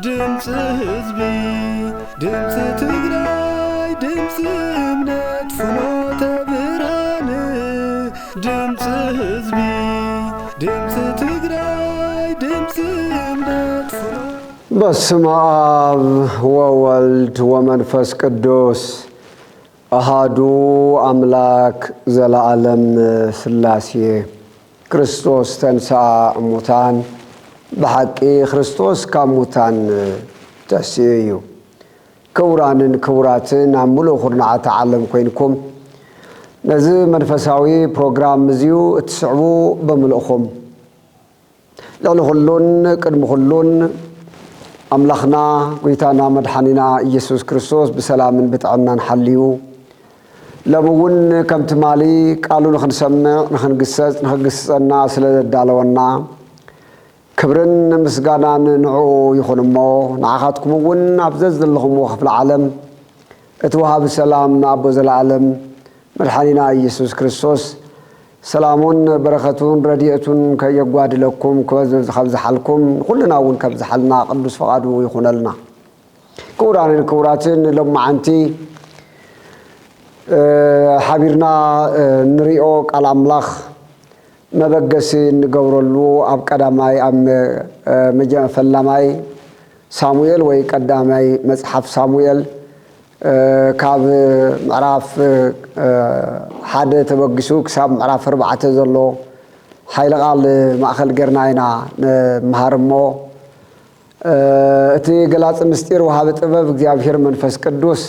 ድምፂ ህዝቢ፣ ድምፂ ትግራይ፣ ድምፂ እምነት ፍኖተ ብርሃን። ድምፂ ህዝቢ፣ ድምፂ ትግራይ፣ ድምፂ እምነት ፍኖተ በስመ አብ ወወልድ ወመንፈስ ቅዱስ አሃዱ አምላክ ዘለዓለም ስላሴ። ክርስቶስ ተንሥአ እሙታን። ብሓቂ ክርስቶስ ካብ ሙታን ተንሲኡ እዩ። ክቡራንን ክቡራትን ኣብ ምሉእ ኩርናዓት ዓለም ኮይንኩም ነዚ መንፈሳዊ ፕሮግራም እዚዩ እትስዕቡ ብምልእኹም ልዕሊ ኩሉን ቅድሚ ኩሉን ኣምላኽና ጎይታና መድሓኒና ኢየሱስ ክርስቶስ ብሰላምን ብጥዕናን ሓልዩ ሎሚ እውን ከም ትማሊ ቃሉ ንኽንሰምዕ ንኽንግሰጽ ንኽግስጸና ስለ ዘዳለወና ክብርን ምስጋናን ንዕኡ ይኹን እሞ ንዓኻትኩም እውን ኣብ ዘዘለኹምዎ ክፍለ ዓለም እቲ ወሃቢ ሰላም ኣቦ ዘለኣለም መድሓኒና ኢየሱስ ክርስቶስ ሰላሙን በረኸቱን ረድኤቱን ከየጓድለኩም ክበዝ-፣ ከብዝሓልኩም ንኹልና እውን ከብዝሓልና ቅዱስ ፈቓዱ ይኹነልና። ክቡራንን ክቡራትን ሎማዓንቲ፣ እ፣ ሓቢርና፣ እ፣ ንሪኦ ቃል ኣምላኽ መበገሲ እንገብረሉ ኣብ ቀዳማይ ኣብ መ-፣ እ፣ መጀ-፣ ፈላማይ ሳሙኤል ወይ ቀዳማይ መጽሓፍ ሳሙኤል፣ እ፣ ካብ ምዕራፍ፣ እ፣ ሓደ ተበጊሱ ክሳብ ምዕራፍ ኣርባዕተ ዘሎ ሓይለ ቃል ማእከል ጌርና ኢና ንመሃር እሞ፣ እ፣ እቲ ገላጺ ምስጢር ወሃቢ ጥበብ እግዚኣብሔር መንፈስ ቅዱስ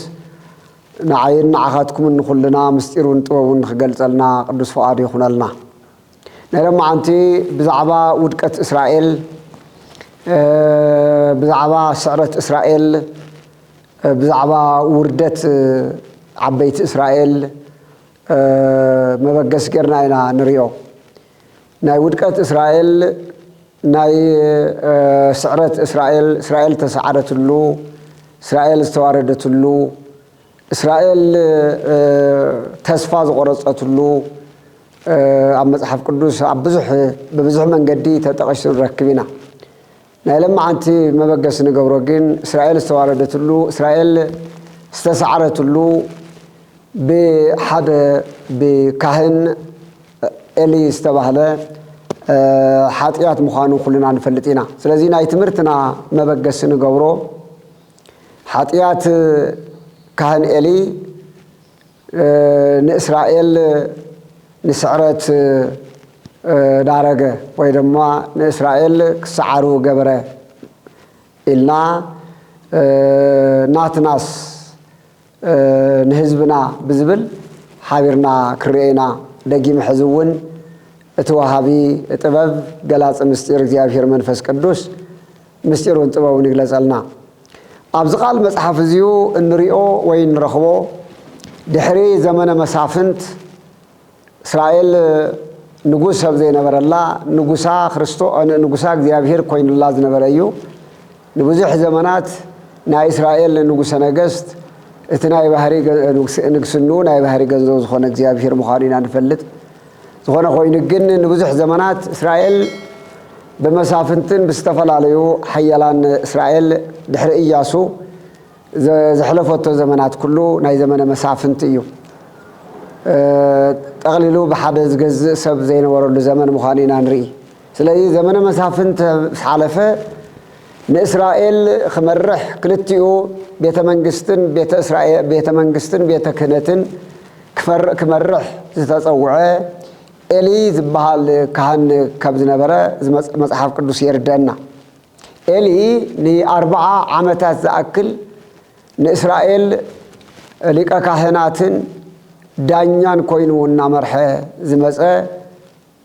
ንዓይን ንዓኻትኩምን ንኹልና ምስጢሩን ጥበቡን ንኽገልጸልና ቅዱስ ፍቓዱ ይኹነልና። ናይ ሎማዓንቲ ብዛዕባ ውድቀት እስራኤል፣ እ፣ ብዛዕባ ስዕረት እስራኤል፣ እ፣ ብዛዕባ ውርደት፣ እ፣ ዓበይቲ እስራኤል፣ እ፣ መበገሲ ጌርና ኢና ንሪኦ። ናይ ውድቀት እስራኤል፣ ናይ፣ እ፣ ስዕረት እስራኤል፣ እስራኤል ዝተሰዓረትሉ፣ እስራኤል ዝተዋረደትሉ፣ እስራኤል፣ እ፣ ተስፋ ዝቖረጸትሉ፣ እ፣ ኣብ መጽሓፍ ቅዱስ ኣብ ብዙሕ፣ ብብዙሕ መንገዲ ተጠቒሱ ንረክብ ኢና። ናይ ሎማዓንቲ መበገሲ ንገብሮ ግን እስራኤል ዝተዋረደትሉ፣ እስራኤል ዝተሰዓረትሉ ብሓደ ብካህን ኤሊ ዝተባህለ፣ እ፣ ሓጢኣት ምዃኑ ኩልና ንፈልጥ ኢና። ስለዚ ናይ ትምህርትና መበገሲ ንገብሮ ሓጢኣት ካህን ኤሊ፣ እ፣ ንእስራኤል ንስዕረት፣ እ፣ ዳረገ ወይ ድማ ንእስራኤል ክሰዓሩ ገበረ ኢልና፣ እ፣ ናትናስ፣ እ፣ ንህዝብና ብዝብል ሓቢርና ክንርእዮ ኢና። ደጊም ሕዚ እውን እቲ ወሃቢ ጥበብ ገላጺ ምስጢር እግዚኣብሔር መንፈስ ቅዱስ ምስጢሩን ጥበቡን ይግለጸልና። ኣብዚ ቃል መጽሓፍ እዚዩ እንሪኦ ወይ እንረኽቦ ድሕሪ ዘመነ መሳፍንት እስራኤል ንጉስ ሰብ ዘይነበረላ ንጉሳ ክርስቶ-፣ ንጉሳ እግዚኣብሔር ኮይኑላ ዝነበረ እዩ። ንብዙሕ ዘመናት ናይ እስራኤል ንጉሰ ነገስት እቲ ናይ ባህሪ ገ-፣ ንግስ-፣ ንግስንኡ ናይ ባህሪ ገንዘቡ ዝኾነ እግዚኣብሔር ምዃኑ ኢና ንፈልጥ። ዝኾነ ኮይኑ ግን ንብዙሕ ዘመናት እስራኤል ብመሳፍንትን ብዝተፈላለዩ ሓያላን እስራኤል ድሕሪ እያሱ ዘ-፣ ዘሕለፈቶ ዘመናት ኩሉ ናይ ዘመነ መሳፍንቲ እዩ። እ፣ ጠቕሊሉ ብሓደ ዝገዝእ ሰብ ዘይነበረሉ ዘመን ምዃኑ ኢና ንርኢ። ስለዚ ዘመነ መሳፍንቲ ምስ ሓለፈ ንእስራኤል ክመርሕ ክልቲኡ ቤተ መንግስትን ቤተ እስራኤ-፣ ቤተ መንግስትን ቤተ ክህነትን ክፈር-፣ ክመርሕ ዝተጸውዐ ኤሊ ዝበሃል ካህን ከም ዝነበረ እዚ መጽ-፣ መጽሓፍ ቅዱስ የርደና። ኤሊ ንኣርብዓ ዓመታት ዝኣክል ንእስራኤል ሊቀ ካህናትን ዳኛን ኮይኑ እናመርሐ ዝመጸ፣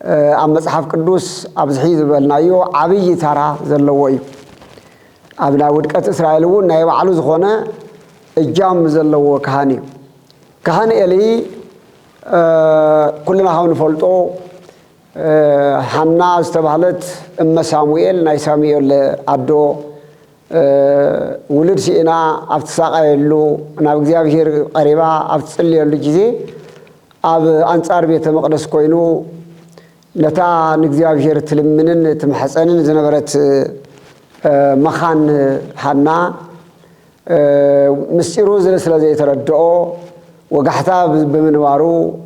እ፣ ኣብ መጽሓፍ ቅዱስ ኣብዚ ዝበልናዮ ዓብዪ ታራ ዘለዎ እዩ። ኣብ ናይ ውድቀት እስራኤል እውን ናይ ባዕሉ ዝኾነ እጃም ዘለዎ ካህን እዩ። ካህን ኤሊ፣ እ፣ ኩልና ከም ንፈልጦ፣ እ፣ ሃና ዝተባህለት እመ ሳሙኤል፣ ናይ ሳሙኤል ኣዶ፣ እ፣ ውሉድ ስኢና ኣብ ትሳቐየሉ፣ ናብ እግዚኣብሔር ቀሪባ ኣብ ትጽልየሉ ግዜ፣ ኣብ ኣንጻር ቤተ መቕደስ ኮይኑ ነታ ንእግዚኣብሔር ትልምንን ትምሕጸንን ዝነበረት፣ እ፣ መኻን ሃና፣ እ፣ ምስጢሩ ዝለ-፣ ስለ ዘይተረድኦ፣ ወጋሕታ ብ-፣ ብምንባሩ፣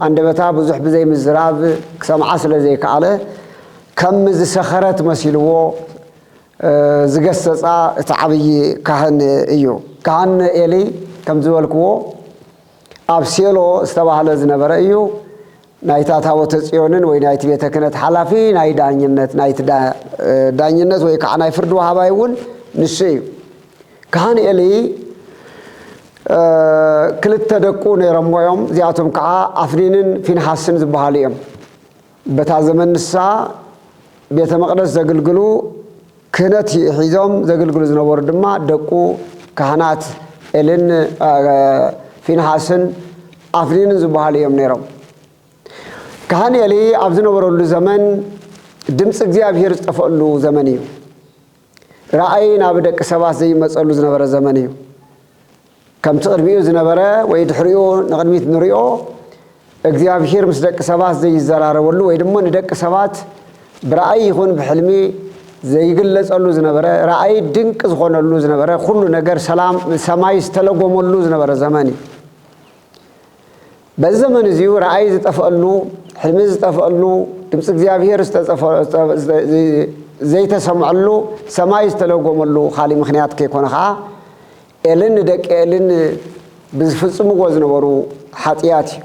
ኣንደበታ ብዙሕ ብዘይምዝራብ ክሰምዓ ስለ ዘይከኣለ፣ ከም ዝሰኸረት መሲልዎ፣ እ፣ ዝገሰጻ እቲ ዓብዪ ካህን እዩ። ካህን ኤሊ፣ ከም ዝበልክዎ፣ ኣብ ሴሎ ዝተባህለ ዝነበረ እዩ። ናይታ ታቦተ ጽዮንን ወይ ናይቲ ቤተ ክህነት ሓላፊ፣ ናይ ዳኝነት፣ ናይቲ ዳ-፣ እ፣ ዳኝነት ወይ ከዓ ናይ ፍርዲ ወሃባይ እውን ንሱ እዩ። ካህን ኤሊ፣ እ፣ ክልተ ደቁ ነይሮሞ እዮም። እዚኣቶም ከዓ ኣፍኒንን ፊንሃስን ዝበሃሉ እዮም። በታ ዘመን ንሳ ቤተ መቕደስ ዘግልግሉ፣ ክህነት ሒዞም ዘግልግሉ ዝነበሩ ድማ ደቁ ካህናት ኤልን፣ እ፣ ፊንሃስን ኣፍኒንን ዝበሃሉ እዮም ነይሮም። ካህን ኤሊ ኣብ ዝነበረሉ ዘመን ድምፂ እግዚኣብሔር ዝጠፍአሉ ዘመን እዩ። ራእይ ናብ ደቂ ሰባት ዘይመፀሉ ዝነበረ ዘመን እዩ። ከምቲ ቅድሚኡ ዝነበረ ወይ ድሕሪኡ ንቅድሚት ንሪኦ፣ እግዚኣብሔር ምስ ደቂ ሰባት ዘይዘራረበሉ ወይ ድማ ንደቂ ሰባት ብራእይ ይኹን ብሕልሚ ዘይግለጸሉ ዝነበረ፣ ራእይ ድንቅ ዝኾነሉ ዝነበረ፣ ኩሉ ነገር ሰላም፣ ሰማይ ዝተለጎመሉ ዝነበረ ዘመን እዩ። በዚ ዘመን እዚ ራእይ ዝጠፍአሉ፣ ሕልሚ ዝጠፍአሉ፣ ድምፂ እግዚኣብሔር ዝተጠፈ-፣ ዝተ-፣ ዝተ-፣ ዘይተሰምዐሉ፣ ሰማይ ዝተለጎመሉ ካሊእ ምኽንያት ከይኮነ ኸዓ፣ ኤልን ንደቂ ኤልን ብዝፍጽምዎ ዝነበሩ ሓጥያት እዩ።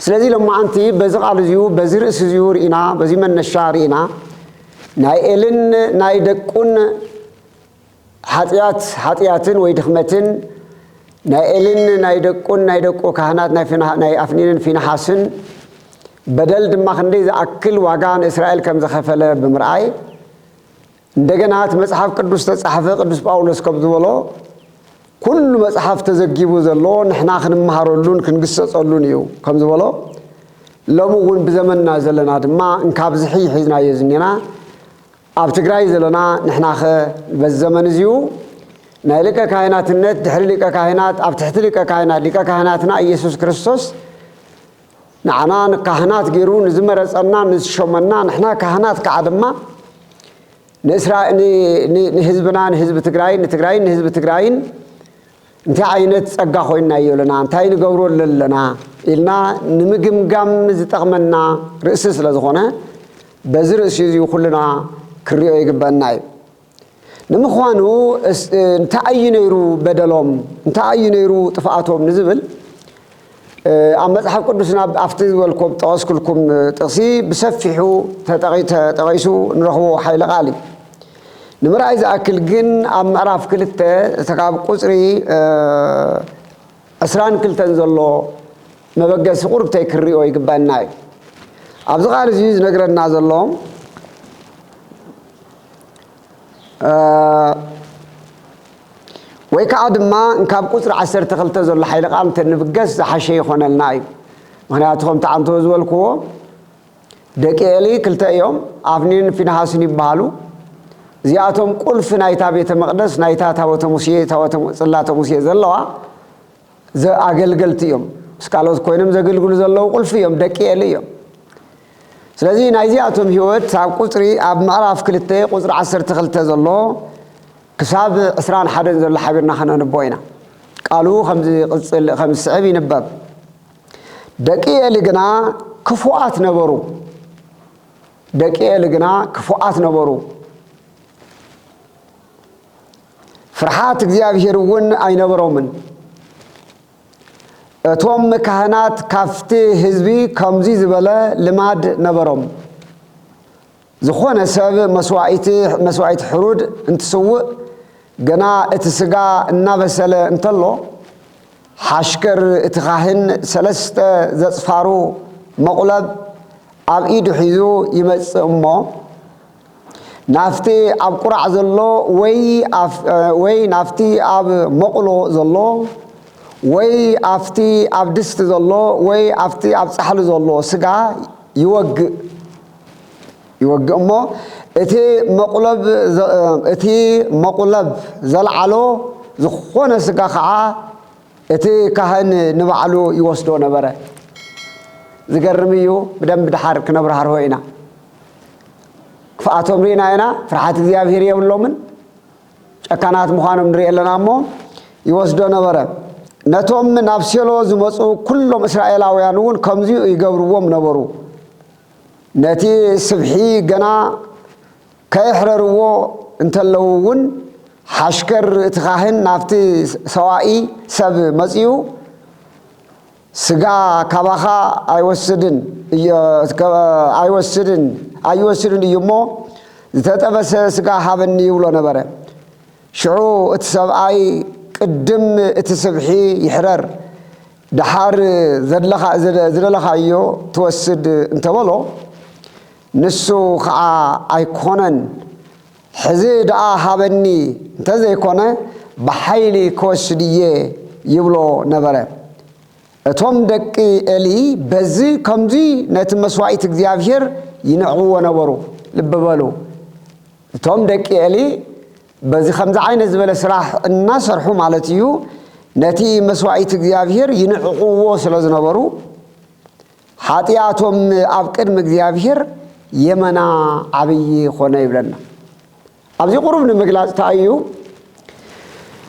ስለዚ ሎማዓንቲ በዚ ቃል እዚዩ፣ በዚ ርእሲ እዚዩ ርኢና፣ በዚ መነሻ ርኢና፣ ናይ ኤልን ናይ ደቁን ሓጥያት፣ ሓጥያትን ወይ ድኽመትን፣ ናይ ኤልን ናይ ደቁን ናይ ደቁ ካህናት ናይ ፊንሃ-፣ ናይ ኣፍኒንን ፊንሓስን በደል ድማ ክንደይ ዝኣክል ዋጋ ንእስራኤል ከም ዝኸፈለ ብምርኣይ፣ እንደገና እቲ መጽሓፍ ቅዱስ ተጻሕፈ ቅዱስ ጳውሎስ ከም ዝበሎ፣ ኩሉ መጽሓፍ ተዘጊቡ ዘሎ ንሕና ክንመሃረሉን ክንግሰጸሉን እዩ ከም ዝበሎ፣ ሎሚ እውን ብዘመንና ዘለና ድማ እንካብ ዝሒ ሒዝናዮ ዝኔና። ኣብ ትግራይ ዘለና ንሕናኸ በዚ ዘመን እዚዩ ናይ ሊቀ ካህናትነት ድሕሪ ሊቀ ካህናት፣ ኣብ ትሕቲ ሊቀ ካህናት፣ ሊቀ ካህናትና ኢየሱስ ክርስቶስ ንዓና ንካህናት ገይሩ ንዝመረጸና፣ ንዝሾመና፣ ንሕና ካህናት ከዓ ድማ ንእስራ-፣ ን-፣ ን-፣ ንህዝብና፣ ንህዝቢ ትግራይ፣ ንትግራይን ንህዝቢ ትግራይን እንታይ ዓይነት ጸጋ ኮይንናዮ ኣለና፣ እንታይ ንገብረሉ ኣለና ኢልና ንምግምጋም ዝጠቕመና ርእሲ ስለ ዝኾነ፣ በዚ ርእሲ እዚ ኩልና ክንሪኦ ይግበአና እዩ። ንምዃኑ እስ-፣ እንታይ እዩ ነይሩ በደሎም፣ እንታይ እዩ ነይሩ ጥፍኣቶም ንዝብል፣ እ፣ ኣብ መጽሓፍ ቅዱስና ኣብ-፣ ኣብቲ ዝበልኩም፣ ጠቐስኩልኩም ጥቕሲ ብሰፊሑ ተጠቒ-፣ ተጠቒሱ ንረኽቦ ሓይለ ቃል እዩ። ንምርኣይ ዝኣክል ግን ኣብ ምዕራፍ ክልተ እቲ ካብ ቁጽሪ፣ እ፣ ዕስራን ክልተን ዘሎ መበገሲ ቁርብተይ ክሪኦ ይግበአና እዩ። ኣብዚ ቃል እዚ ዝነግረና ዘሎ፣ እ፣ ወይ ከዓ ድማ ካብ ቁጽሪ ዓሰርተ ክልተ ዘሎ ሓይለ ቃል እንተ ንብገስ ዝሓሸ ይኾነልና እዩ። ምኽንያቱ ከምቲ ዓንተቦ ዝበልክዎ፣ ደቂ ኤሊ ክልተ እዮም፣ ኣፍኒን ፊንሃስን ይበሃሉ። እዚኣቶም ቁልፊ ናይታ ቤተ መቕደስ፣ ናይታ ታቦተ ሙሴ፣ ታቦተ ሙ-፣ ጽላተ ሙሴ ዘለዋ ዘ-፣ ኣገልገልቲ እዮም። ምስ ካልኦት ኮይኖም ዘገልግሉ ዘለዉ ቁልፊ እዮም፣ ደቂ ኤሊ እዮም። ስለዚ ናይዚኣቶም ህይወት ኣብ ቁጽሪ፣ ኣብ ምዕራፍ ክልተ ቁጽሪ ዓሰርተ ክልተ ዘሎ ክሳብ ዕስራን ሓደን ዘሎ ሓቢርና ከነንቦ ኢና። ቃሉ ከም ዝቕጽል፣ ከም ዝስዕብ ይንበብ። ደቂ ኤሊ ግና ክፉኣት ነበሩ። ደቂ ኤሊ ግና ክፉኣት ነበሩ። ፍርሓት እግዚኣብሔር እውን ኣይነበሮምን። እቶም ካህናት ካብቲ ህዝቢ ከምዚ ዝበለ ልማድ ነበሮም። ዝኾነ ሰብ መስዋኢቲ፣ መስዋኢት ሕሩድ እንትስውእ፣ ገና እቲ ስጋ እናበሰለ እንተሎ፣ ሓሽከር እቲ ካህን ሰለስተ ዘጽፋሩ መቑለብ ኣብ ኢዱ ሒዙ ይመጽእ እሞ፣ ናብቲ ኣብ ቁራዕ ዘሎ ወይ ኣፍ-፣ ወይ ናብቲ ኣብ መቑሎ ዘሎ ወይ ኣብቲ ኣብ ድስቲ ዘሎ ወይ ኣብቲ ኣብ ጻሕሊ ዘሎ ስጋ ይወግእ፣ ይወግእ እሞ፣ እቲ መቑለብ ዘ-፣ እቲ መቑለብ ዘልዓሎ ዝኾነ ስጋ ኸዓ እቲ ካህን ንባዕሉ ይወስዶ ነበረ። ዝገርም እዩ። ብደንብ ድሓር ክነብርሃርሆ ኢና። ክፍኣቶም ርኢና ኢና። ፍርሓት እግዚኣብሔር የብሎምን። ጨካናት ምዃኖም ንርኢ ኣለና እሞ ይወስዶ ነበረ። ነቶም ናብ ሴሎ ዝመጹ ኩሎም እስራኤላውያን እውን ከምዚኡ ይገብርዎም ነበሩ። ነቲ ስብሒ ገና ከየሕረርዎ እንተለዉ እውን፣ ሓሽከር እቲ ካህን ናብቲ ሰዋኢ ሰብ መጺኡ፣ "ስጋ ካባኻ ኣይወስድን እዮ-፣ ኣይወስድን፣ ኣይወስድን እዩ እሞ፣ ዝተጠበሰ ስጋ ሃበኒ" ይብሎ ነበረ። ሽዑ እቲ ሰብኣይ ቅድም እቲ ስብሒ ይሕረር፣ ደሓር ዘድለኻ-፣ ዝደ-፣ ዝደለኻዮ ትወስድ እንተበሎ፣ ንሱ ኸዓ፣ "ኣይኮነን፣ ሕዚ ደኣ ሃበኒ፣ እንተዘይኮነ ብሓይሊ ክወስድ እየ" ይብሎ ነበረ። እቶም ደቂ ኤሊ በዚ ከምዚ ነቲ መስዋኢት እግዚኣብሔር ይንዕቕዎ ነበሩ። ልቢ በሉ፣ እቶም ደቂ ኤሊ በዚ ከምዚ ዓይነት ዝበለ ስራሕ እናሰርሑ ማለት እዩ፣ ነቲ መስዋኢት እግዚኣብሔር ይንዕቕዎ ስለ ዝነበሩ፣ ሓጢኣቶም ኣብ ቅድሚ እግዚኣብሔር የመና ዓብዪ ኾነ ይብለና። ኣብዚ ቁሩብ ንምግላጽ እንታይ እዩ?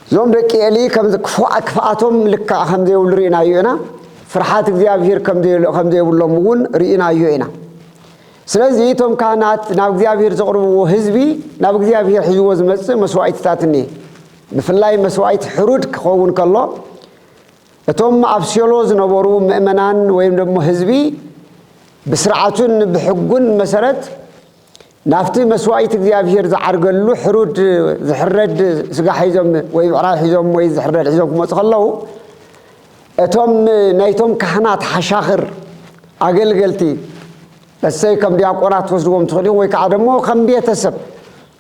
እዞም ደቂ ኤሊ ከም ክፉ-፣ ክፍኣቶም ልክዕ ከም ዘይብሉ ርኢናዮ ኢና። ፍርሓት እግዚኣብሔር ከም ዘይ-፣ ከም ዘይብሎም እውን ርኢናዮ ኢና። ስለዚ እቶም ካህናት ናብ እግዚኣብሔር ዘቕርብዎ ህዝቢ፣ ናብ እግዚኣብሔር ሒዝዎ ዝመጽእ መስዋዕትታት እኒኤ። ብፍላይ መስዋዕቲ ሕሩድ ክኸውን ከሎ፣ እቶም ኣብ ሴሎ ዝነበሩ ምእመናን ወይም ደሞ ህዝቢ ብስርዓቱን ብሕጉን መሰረት ናብቲ መስዋኢት እግዚኣብሔር ዝዓርገሉ ሕሩድ ዝሕረድ ስጋ ሒዞም ወይ ብዕራይ ሒዞም ወይ ዝሕረድ ሒዞም ክመጹ ከለዉ፣ እቶም ናይቶም ካህናት ሓሻኽር፣ ኣገልገልቲ፣ ለሰይ ከም ዲያቆናት ትወስድዎም ትኽእሉ ኢኹም፣ ወይ ከዓ ደሞ ከም ቤተሰብ፣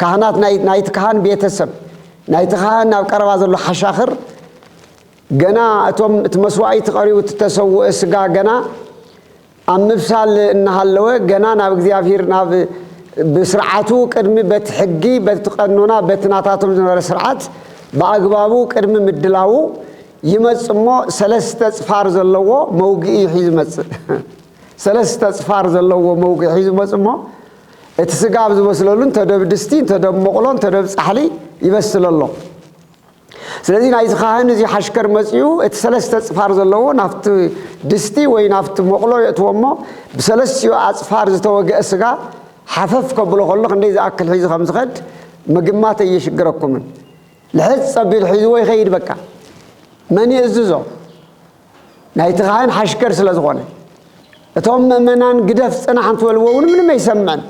ካህናት ናይ-፣ ናይቲ ካህን ቤተሰብ፣ ናይቲ ካህን ኣብ ቀረባ ዘሎ ሓሻኽር፣ ገና እቶም እቲ መስዋኢት ቀሪቡ እተሰውአ ስጋ ገና ኣብ ምብሳል እናሃለወ፣ ገና ናብ እግዚኣብሔር፣ ናብ ብስርዓቱ ቅድሚ በቲ ሕጊ፣ በቲ ቀኖና፣ በቲ ናታቶም ዝነበረ ስርዓት ብኣግባቡ ቅድሚ ምድላዉ ይመጽእ እሞ፣ ሰለስተ ጽፋር ዘለዎ መውግኢ እዩ ሒዙ ይመጽእ። ሰለስተ ጽፋር ዘለዎ መውግኢ ሒዙ ይመጽእ እሞ፣ እቲ ስጋ ኣብ ዝበስለሉ እንተ ደብ ድስቲ፣ እንተ ደብ መቑሎ፣ እንተ ደብ ጻሕሊ ይበስል ኣሎ። ስለዚ ናይዚ ካህን እዚ ሓሽከር መጺኡ እቲ ሰለስተ ጽፋር ዘለዎ ናብቲ ድስቲ ወይ ናብቲ መቑሎ የእትዎ እሞ፣ ብሰለስቲኡ ኣጽፋር ዝተወግአ ስጋ ሓፈፍ ከብሎ ከሎ ክንደይ ዝኣክል ሒዙ ከም ዝኸድ ምግማት ኣየሽግረኩምን። ልሕጽ ኣቢሉ ሒዝዎ ይኸይድ በቃ። መን ይእዝዞ? ናይቲ ካህን ሓሽከር ስለ ዝኾነ። እቶም ምእመናን ግደፍ ጽናሕ እንትበልዎ እውን ምንም ኣይሰምዕን።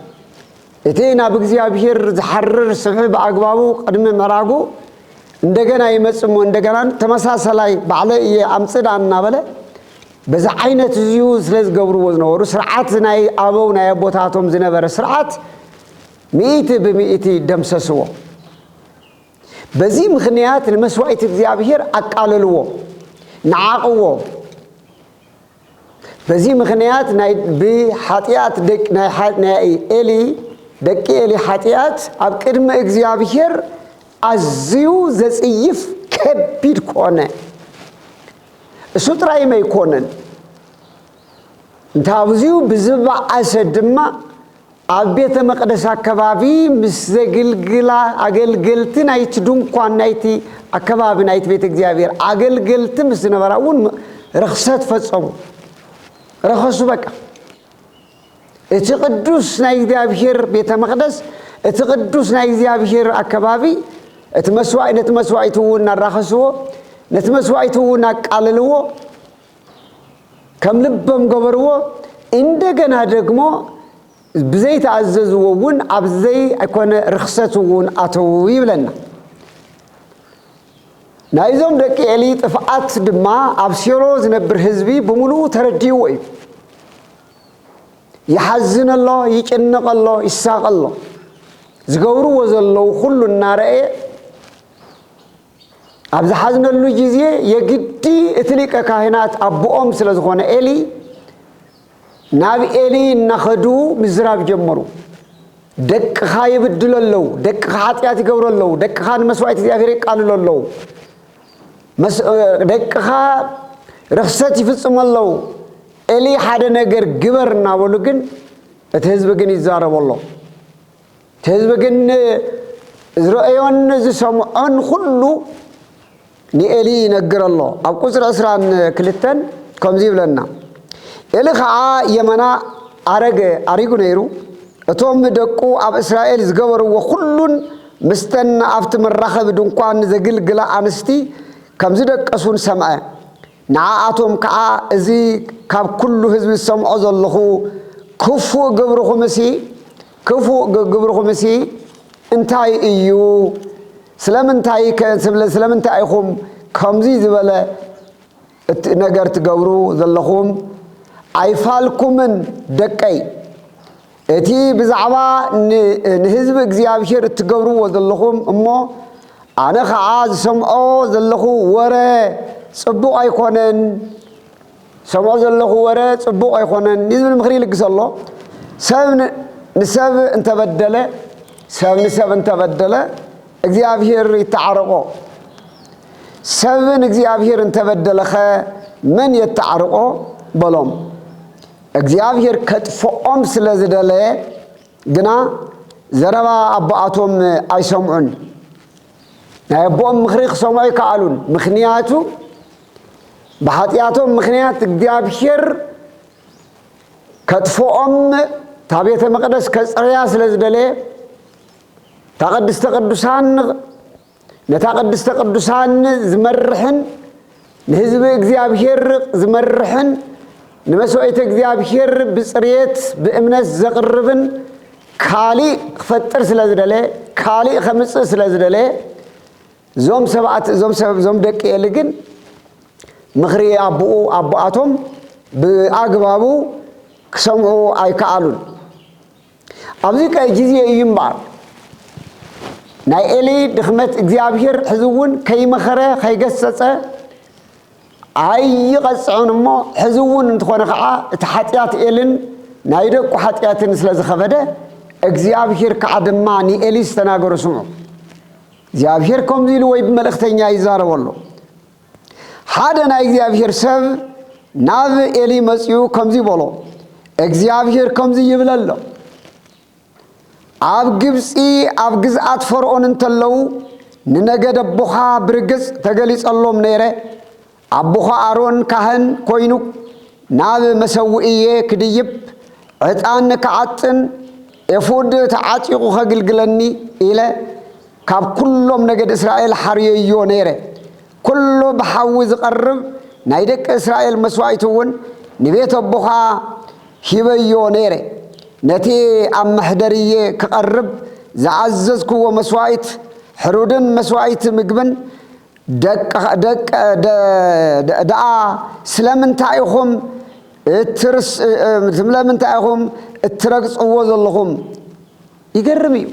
እቲ ናብ እግዚኣብሔር ዝሓርር ስብሒ ብኣግባቡ ቅድሚ ምዕራጉ እንደገና ይመጽእ እሞ እንደገና ተመሳሰላይ ባዕለይ እየ ኣምጽእ ደኣ እናበለ በዚ ዓይነት እዚዩ ስለ ዝገብርዎ ዝነበሩ ስርዓት ናይ ኣበው ናይ ኣቦታቶም ዝነበረ ስርዓት ሚእቲ ብሚእቲ ደምሰስዎ። በዚ ምኽንያት ንመስዋዕቲ እግዚኣብሔር ኣቃለልዎ፣ ነዓቕዎ። በዚ ምኽንያት ናይ ብሓጢኣት ደቂ ናይ ሓ-፣ ናይ ኤሊ ደቂ ኤሊ ሓጢኣት ኣብ ቅድሚ እግዚኣብሔር ኣዝዩ ዘጽይፍ ከቢድ ኮነ። እሱ ጥራይም ኣይኮነን። እንተ ኣብዚኡ ብዝበዓሰ ድማ ኣብ ቤተ መቕደስ ኣከባቢ ምስ ዘግልግላ ኣገልገልቲ ናይቲ ድንኳን ናይቲ ኣከባቢ ናይቲ ቤተ እግዚኣብሔር ኣገልገልቲ ምስ ዝነበራ እውን ርኽሰት ፈጸሙ። ረኸሱ በቃ። እቲ ቅዱስ ናይ እግዚኣብሔር ቤተ መቕደስ፣ እቲ ቅዱስ ናይ እግዚኣብሔር ኣከባቢ፣ እቲ መስዋዕ-፣ ነቲ መስዋዕቲ እውን ኣራኸስዎ፣ ነቲ መስዋዕቲ እውን ኣቃለልዎ፣ ከም ልቦም ገበርዎ። እንደገና ደግሞ ብዘይተኣዘዝዎ እውን ኣብ ዘይኮነ ርኽሰት እውን ኣተዉ ይብለና። ናይዞም ደቂ ኤሊ ጥፍኣት ድማ ኣብ ሴሎ ዝነብር ህዝቢ ብምሉኡ ተረዲእዎ እዩ። ይሓዝን ኣሎ፣ ይጭነቕ ኣሎ፣ ይሳቐ ኣሎ። ዝገብርዎ ዘለዉ ኩሉ እናረኣየ ኣብ ዝሓዝነሉ ግዜ የግዲ እቲ ሊቀ ካህናት ኣቦኦም ስለ ዝኾነ ኤሊ ናብ ኤሊ እናኸዱ ምዝራብ ጀመሩ። ደቅኻ ይብድሉ ኣለዉ፣ ደቅኻ ሓጢኣት ይገብሩ ኣለዉ፣ ደቅኻ ንመስዋዕቲ እግዚኣብሔር የቃልሉ ኣለዉ፣ መስ-፣ ደቅኻ ርኽሰት ይፍጽሙ ኣለዉ፣ ኤሊ ሓደ ነገር ግበር እናበሉ ግን እቲ ህዝቢ ግን ይዛረቦ ኣሎ። እቲ ህዝቢ ግን ዝረአዮን ዝሰምዖን ኩሉ ንኤሊ ይነግር ኣሎ። ኣብ ቁፅሪ ዕስራን ክልተን ከምዚ ይብለና፣ ኤሊ ከዓ የመና ኣረገ ኣሪጉ ነይሩ። እቶም ደቁ ኣብ እስራኤል ዝገበርዎ ኩሉን ምስተን ኣብቲ መራኸቢ ድንኳን ዘግልግላ ኣንስቲ ከም ዝደቀሱን ሰምዐ። ንዓኣቶም ከዓ እዚ ካብ ኩሉ ህዝቢ ዝሰምዖ ዘለኹ ክፉእ ግብርኹምሲ ክፉእ ግብርኹምሲ እንታይ እዩ? ስለምንታይ ስለምንታይ ኢኹም ከምዚ ዝበለ ነገር ትገብሩ ዘለኹም? ኣይፋልኩምን ደቀይ። እቲ ብዛዕባ ንህዝቢ እግዚኣብሔር እትገብርዎ ዘለኹም እሞ ኣነ ኸዓ ዝሰምዖ ዘለኹ ወረ ጽቡቕ ኣይኮነን። ዝሰምዖ ዘለኹ ወረ ጽቡቕ ኣይኮነን እዩ ዝብል ምኽሪ ይልግስ ኣሎ። ሰብ ንሰብ እንተበደለ ሰብ ንሰብ እንተበደለ እግዚኣብሔር ይተዓረቆ። ሰብን እግዚኣብሔር እንተበደለኸ መን የተዓርቆ በሎም። እግዚኣብሔር ከጥፍኦም ስለ ዝደለየ ግና ዘረባ ኣቦኣቶም ኣይሰምዑን። ናይ ኣቦኦም ምኽሪ ክሰምዑ ኣይከኣሉን። ምኽንያቱ ብሓጢኣቶም ምኽንያት እግዚኣብሔር ከጥፍኦም እታ ቤተ መቕደስ ከፅርያ ስለ ዝደለየ እታ ቅድስተ ቅዱሳን ነታ ቅድስተ ቅዱሳን ዝመርሕን ንህዝቢ እግዚኣብሔር ዝመርሕን ንመስዋዕተ እግዚኣብሔር ብፅርየት ብእምነት ዘቕርብን ካሊእ ክፈጥር ስለ ዝደለ ካሊእ ከምፅእ ስለ ዝደለ እዞም ሰባት እዞም ሰብ እዞም ደቂ ኤሊ ግን ምኽሪ ኣቦኡ ኣቦኣቶም ብኣግባቡ ክሰምዑ ኣይከኣሉን። ኣብዚ ቀይ ግዜ እዩ እምበኣር ናይ ኤሊ ድኽመት እግዚኣብሔር ሕዚ እውን ከይመኸረ ከይገሰጸ ኣይቐጽዖን እሞ ሕዚ እውን እንተኾነ ከዓ እቲ ሓጢኣት ኤልን ናይ ደቁ ሓጢኣትን ስለ ዝኸበደ እግዚኣብሔር ከዓ ድማ ንኤሊ ዝተናገሮ ስምዑ። እግዚኣብሔር ከምዚ ኢሉ ወይ ብመልእኽተኛ ይዛረበ ኣሎ። ሓደ ናይ እግዚኣብሔር ሰብ ናብ ኤሊ መጺኡ ከምዚ በሎ፣ እግዚኣብሔር ከምዚ ይብል ኣሎ፣ ኣብ ግብጺ ኣብ ግዝኣት ፈርኦን እንተለዉ ንነገድ ኣቦኻ ብርግጽ ተገሊጸሎም ነይረ። ኣቦኻ ኣሮን ካህን ኮይኑ ናብ መሰውእየ ክድይብ ዕጣን ክዓጥን ኤፉድ ተዓጢቑ ከግልግለኒ ኢለ ካብ ኩሎም ነገድ እስራኤል ሓርየዮ ነይረ። ኩሉ ብሓዊ ዝቐርብ ናይ ደቂ እስራኤል መስዋእቲ እውን ንቤት ኣቦኻ ሂበዮ ነይረ። ነቲ ኣብ መሕደርየ ክቐርብ ዝኣዘዝክዎ መስዋእት ሕሩድን መስዋእት ምግብን ደቂ ደቂ ደኣ ስለምንታይ ኢኹም እትርስ ስለምንታይ ኢኹም እትረግጽዎ ዘለኹም? ይገርም እዩ።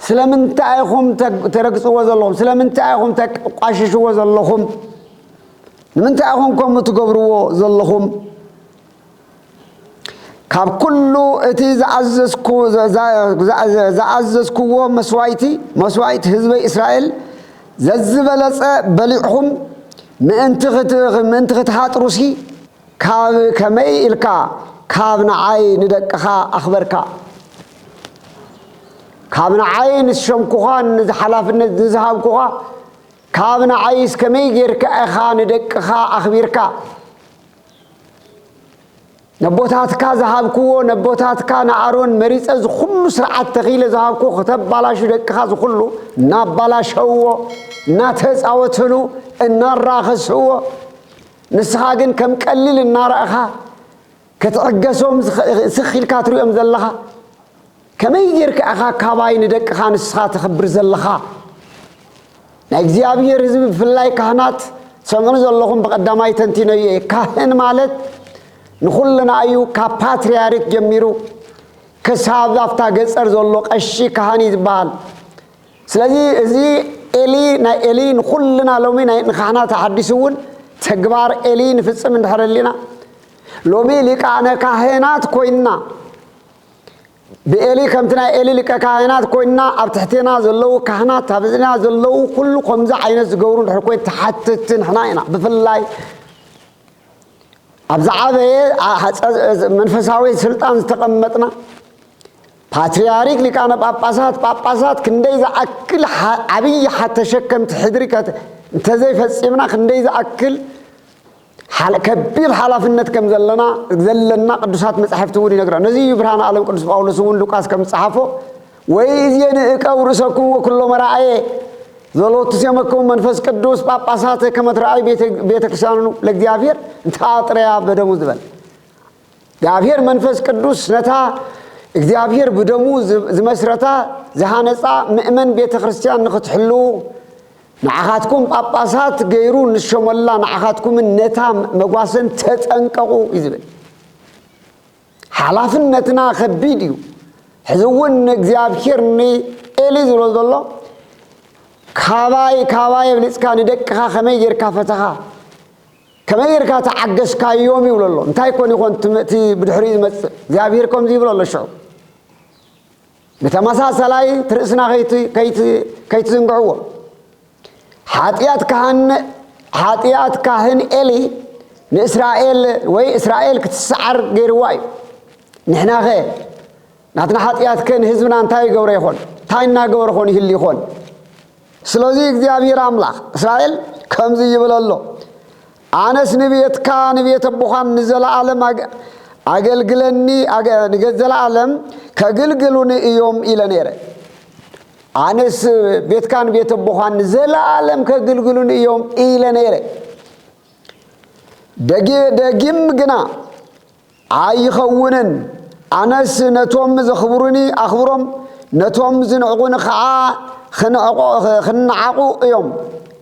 ስለምንታይ ኢኹም ተረግጽዎ ዘለኹም? ስለምንታይ ኢኹም ተቋሽሽዎ ዘለኹም? ንምንታይ ኢኹም ከምኡ ትገብርዎ ዘለኹም? ካብ ኩሉ እቲ ዝኣዘዝኩዎ መስዋእቲ መስዋእቲ ህዝበይ እስራኤል ዘዝበለጸ በሊዕኹም ምእንቲ ክትሃጥሩሲ ካብ ከመይ ኢልካ ካብ ንዓይ ንደቅኻ ኣኽበርካ? ካብ ንዓይ ንዝሸምኩኻ ንዝሓላፍነት ንዝሃብኩኻ ካብ ንዓይስ ከመይ ጌርካ ኢኻ ንደቅኻ ኣኽቢርካ? ነቦታትካ ዝሃብክዎ ነቦታትካ ንኣሮን መሪጸ ዝኹሉ ስርዓት ተኺለ ዝሃብክዎ ከተባላሹ ደቅኻ ዝኹሉ እናባላሸውዎ እናተጻወትሉ እናራኸስዎ ንስኻ ግን ከም ቀሊል እናረእኻ ክትዕገሶም ስኽ ኢልካ ትሪኦም ዘለኻ ከመይ ጌርካ ኢኻ ካባይ ንደቅኻ ንስኻ ተኽብር ዘለኻ? ናይ እግዚኣብሔር ህዝቢ ብፍላይ ካህናት ሰምዑ ዘለኹም ብቐዳማይ ተንቲነዮ እየ። ካህን ማለት ንኹልና እዩ ካብ ፓትርያርክ ጀሚሩ ክሳብ ኣብታ ገጸር ዘሎ ቀሺ ካህን እዩ ዝበሃል። ስለዚ እዚ ኤሊ ናይ ኤሊ ንኹልና ሎሚ ናይ ንካህናት ኣሓዲሱ እውን ተግባር ኤሊ ንፍጽም እንድሕር ኣሊና ሎሚ ሊቃነ ካህናት ኮይንና ብኤሊ ከምቲ ናይ ኤሊ ሊቀ ካህናት ኮይንና ኣብ ትሕቴና ዘለዉ ካህናት ኣብ እዝና ዘለዉ ኩሉ ከምዚ ዓይነት ዝገብሩ እንድሕር ኮይን ተሓተትቲ ንሕና ኢና። ብፍላይ ኣብ ዝዓበየ ኣ- ሓ- ጸ- መንፈሳዊ ስልጣን ዝተቐመጥና ፓትርያርክ ሊቃነ ጳጳሳት፣ ጳጳሳት ክንደይ ዝኣክል ሓ- ዓብዪ ሓ- ተሸከምቲ ሕድሪ ከት- እንተዘይፈጺምና ክንደይ ዝኣክል ሓል- ከቢድ ሓላፍነት ከም ዘለና ዘለና ቅዱሳት መጻሕፍቲ እውን ይነግረና። ነዚ እዩ ብርሃነ ዓለም ቅዱስ ጳውሎስ እውን ሉቃስ ከም ዝጸሓፎ፣ "ወይእዜንእቀው ርእሰኩም ወኩሎ መራእየ ዘሎቱ ሴመኩም መንፈስ ቅዱስ ጳጳሳት ከመ ትረኣዩ ቤተ- ቤተ ክርስቲያኑ ለእግዚኣብሔር እንተ ኣጥረያ በደሙ" ዝበል። እግዚኣብሔር መንፈስ ቅዱስ ነታ እግዚኣብሔር ብደሙ ዝ- ዝመስረታ ዝሃነጻ ምእመን ቤተ ክርስቲያን ንኽትሕልዉ ንዓኻትኩም ጳጳሳት ገይሩ ንሸመላ ንዓኻትኩምን ነታ መጓሰን ተጠንቀቑ እዩ ዝብል። ሓላፍነትና ከቢድ እዩ። ሕዚ እውን እግዚኣብሔር ንኤሊ ዝብሎ ዘሎ ካባይ ካባይ ኣብሊፅካ ንደቅኻ ከመይ ጌርካ ፈተኻ፣ ከመይ ጌርካ ተዓገስካዮም ይብሎ ኣሎ። እንታይ ኮን ይኾን ትም- እቲ ብድሕሪኡ ዝመፅእ እግዚኣብሔር ከምዚ ይብሎ ኣሎ። ሽዑ ብተመሳሳላይ እቲ ርእስና ከይት- ከይት- ከይትዝንግዕዎ። ሓጢኣት ካህን ሓጢኣት ካህን ኤሊ ንእስራኤል ወይ እስራኤል ክትሰዓር ገይርዋ እዩ። ንሕናኸ ናትና ሓጢኣትከ ንህዝብና እንታይ ይገብሮ ይኾን? እንታይ እናገበረ ኾን ይህል ይኾን? ስለዚ እግዚኣብሔር ኣምላኽ እስራኤል ከምዚ ይብል ኣሎ፣ ኣነስ ንቤትካ ንቤት ኣቦኻን ንዘለኣለም ኣገ- ኣገልግለኒ ኣገ- ንገ- ዘለኣለም ከግልግሉኒ እዮም ኢለ ነይረ። ኣነስ ቤትካን ቤት ኣቦኻን ንዘለኣለም ከግልግሉኒ እዮም ኢለ ነይረ። ደጊ- ደጊም ግና ኣይኸውንን። ኣነስ ነቶም ዘኽብሩኒ ኣኽብሮም፣ ነቶም ዝንዕቑኒ ኸዓ ኽንዕቑ- ኽንዓቑ እዮም።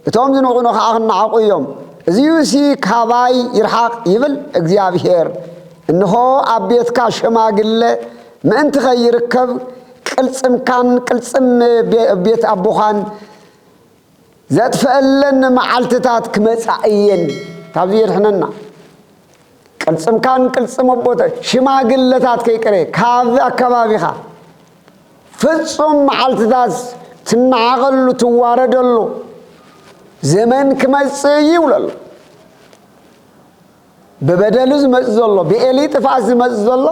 እቶም ዝንዕቑኒ ኸዓ ኽንዓቑ እዮም። እዚዩሲ ካባይ ይርሓቕ ይብል እግዚኣብሄር። እንሆ ኣብ ቤትካ ሽማግለ ምእንቲ ኸይርከብ ቅልጽምካን ቅልጽም ቤ- ቤት ኣቦኻን ዘጥፈአለን መዓልትታት ክመጻ እየን። ካብዚ የድሕነና። ቅልጽምካን ቅልጽም ኣቦተ ሽማግለታት ከይቀረ ካብ ኣከባቢኻ ፍጹም መዓልትታት ትነዓቐሉ ትዋረደሉ ዘመን ክመጽእ እዩ ይብለሉ። ብበደሉ ዝመጽእ ዘሎ ብኤሊ ጥፍኣት ዝመጽእ ዘሎ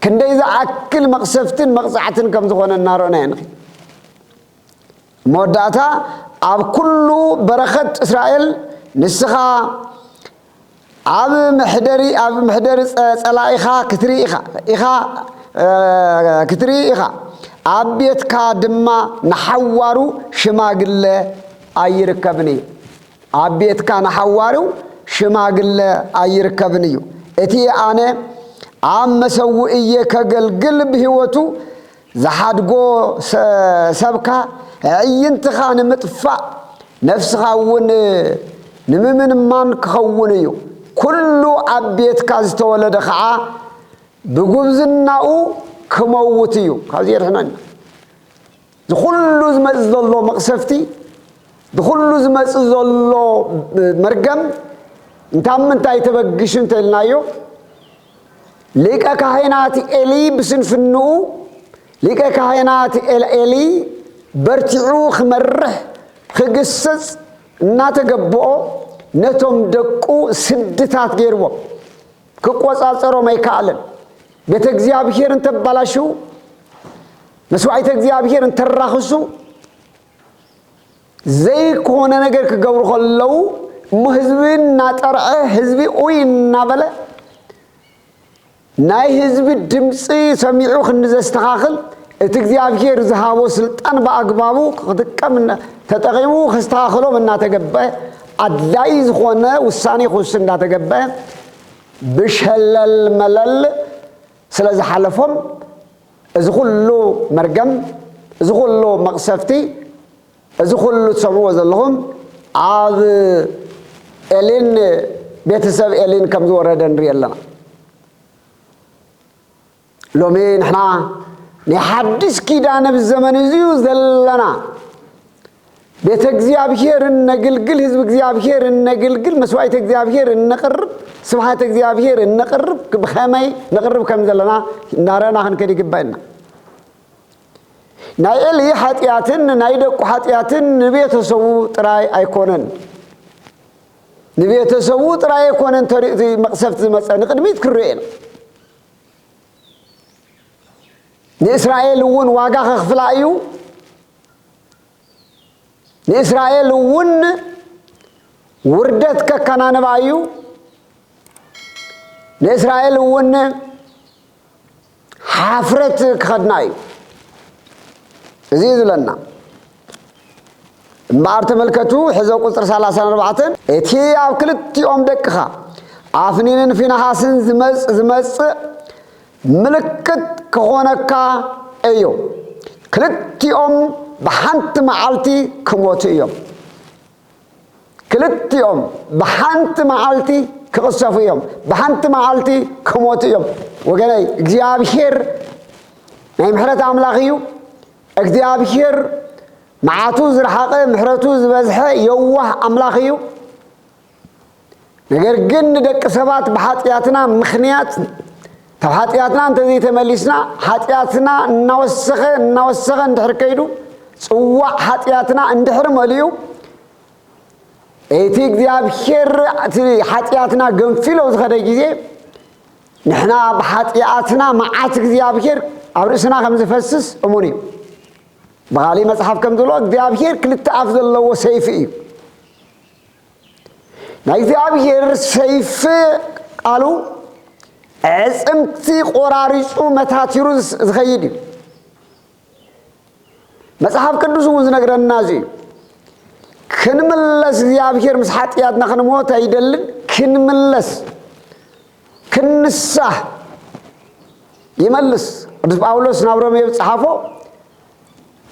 ክንደይ ዝኣክል መቕሰፍትን መቕጻዕትን ከም ዝኾነ እናረእና ንኺድ። መወዳእታ ኣብ ኩሉ በረኸት እስራኤል ንስኻ ኣብ መሕደሪ ኣብ መሕደሪ ጸ- ጸላኢኻ ክትርኢ ኢኻ ኢኻ እ፣ ክትርኢ ኢኻ። ኣብ ቤትካ ድማ ንሓዋሩ ሽማግለ ኣይርከብን እዩ። ኣብ ቤትካ ንሓዋሩ ሽማግለ ኣይርከብን እዩ። እቲ ኣነ ኣብ መሰውእየ ከገልግል ብህይወቱ ዝሓድጎ ሰ- ሰብካ ኣዕይንትኻ ንምጥፋእ ነፍስኻ እውን ንምምንማን ክኸውን እዩ። ኩሉ ኣብ ቤትካ ዝተወለደ ኸዓ ብጉብዝናኡ ክመውት እዩ። ካብዚ የድሕነና። ዝኹሉ ዝመጽእ ዘሎ መቕሰፍቲ፣ ዝኹሉ ዝመጽእ ዘሎ መርገም እንታብ ምንታይ ተበግሹ እንተኢልናዮ፣ ሊቀ ካህናት ኤሊ ብስንፍንኡ፣ ሊቀ ካህናት ኤል- ኤሊ በርቲዑ ክመርሕ ክግስጽ እናተገብኦ ነቶም ደቁ ስድታት ገይርዎም። ክቆጻጸሮም ኣይከኣለን። ቤተ እግዚኣብሔር እንተባላሽው፣ መስዋዕተ እግዚኣብሔር እንተራኽሱ፣ ዘይኮነ ነገር ክገብሩ ከለዉ እሞ ህዝቢ እናጠርዐ ህዝቢ ኡይ እናበለ ናይ ህዝቢ ድምፂ ሰሚዑ ክንዲ ዘስተኻኽል እቲ እግዚኣብሔር ዝሃቦ ስልጣን ብኣግባቡ ክጥቀም እና- ተጠቒሙ ከስተኻኽሎም እናተገበአ ኣድላይ ዝኾነ ውሳኔ ክውስን እናተገበአ ብሸለል መለል ስለ ዝሓለፎም እዚ ኩሉ መርገም፣ እዚ ኩሉ መቕሰፍቲ፣ እዚ ኩሉ ትሰምዕዎ ዘለኹም ኣብ ኤሊን ቤተሰብ ኤሊን ከም ዝወረደ ንርኢ ኣለና። ሎሚ ንሕና ናይ ሓድሽ ኪዳን ኣብ ዘመን እዚ እዩ ዘለና። ቤተ እግዚኣብሔር እነግልግል፣ ህዝቢ እግዚኣብሔር እነግልግል፣ መስዋዕቲ እግዚኣብሔር እነቕርብ፣ ስብሃት እግዚኣብሔር እነቕርብ፣ ብኸመይ ነቕርብ ከም ዘለና እናረእና ክንከድ ይግባየና። ናይ ኤሊ ሓጢኣትን ናይ ደቁ ሓጢኣትን ንቤተሰቡ ጥራይ ኣይኮነን። ንቤተሰቡ ጥራይ ኣይኮነን ተሪኡ እቲ መቕሰፍቲ ዝመጸ፣ ንቕድሚት ክርኤ ነው። ንእስራኤል እውን ዋጋ ከኽፍላ እዩ። ንእስራኤል እውን ውርደት ከከናንባ እዩ። ንእስራኤል እውን ሓፍረት ክኸድና እዩ። እዚ እዩ ዝብለና። እምበኣር ተመልከቱ፣ ሕዞ ቁጽሪ ሰላሳን ኣርባዕተን፣ "እቲ ኣብ ክልቲኦም ደቅኻ ኣፍኒንን ፊንሃስን ዝመጽ-፣ ዝመጽእ ምልክት ክኾነካ እዩ። ክልቲኦም ብሓንቲ መዓልቲ ክሞቱ እዮም።" ክልቲኦም ብሓንቲ መዓልቲ ክቕሰፉ እዮም፣ ብሓንቲ መዓልቲ ክሞቱ እዮም። ወገነይ፣ እግዚኣብሔር ናይ ምሕረት ኣምላኽ እዩ። እግዚኣብሔር መዓቱ ዝረሓቐ፣ ምሕረቱ ዝበዝሐ፣ የዋህ ኣምላኽ እዩ። ነገር ግን ንደቂ ሰባት ብሓጢኣትና ምኽንያት፣ ካብ ሓጢኣትና እንተዘይተመሊስና፣ ሓጢኣትና እናወሰኸ፣ እናወሰኸ እንድሕር ከይዱ፣ ጽዋዕ ሓጢኣትና እንድሕር መሊኡ፣ እቲ እግዚኣብሔር እቲ ሓጢኣትና ገንፊሎ ዝኸደ ግዜ፣ ንሕና ብሓጢኣትና መዓት እግዚኣብሔር ኣብ ርእስና ከም ዝፈስስ እሙን እዩ። ብኻሊእ መጽሓፍ ከም ዝብሎ፣ እግዚኣብሔር ክልተ ኣፍ ዘለዎ ሰይፊ እዩ። ናይ እግዚኣብሔር ሰይፊ ቃሉ ኣዕጽምቲ ቆራሪጹ መታቲሩ ዝስ-፣ ዝኸይድ እዩ። መጽሓፍ ቅዱስ እውን ዝነግረና እዚ እዩ። ክንምለስ፣ እግዚኣብሔር ምስ ሓጢኣትና ክንሞት ኣይደልን። ክንምለስ፣ ክንንሳህ ይመልስ። ቅዱስ ጳውሎስ ናብ ሮሜ ዝጸሓፎ፣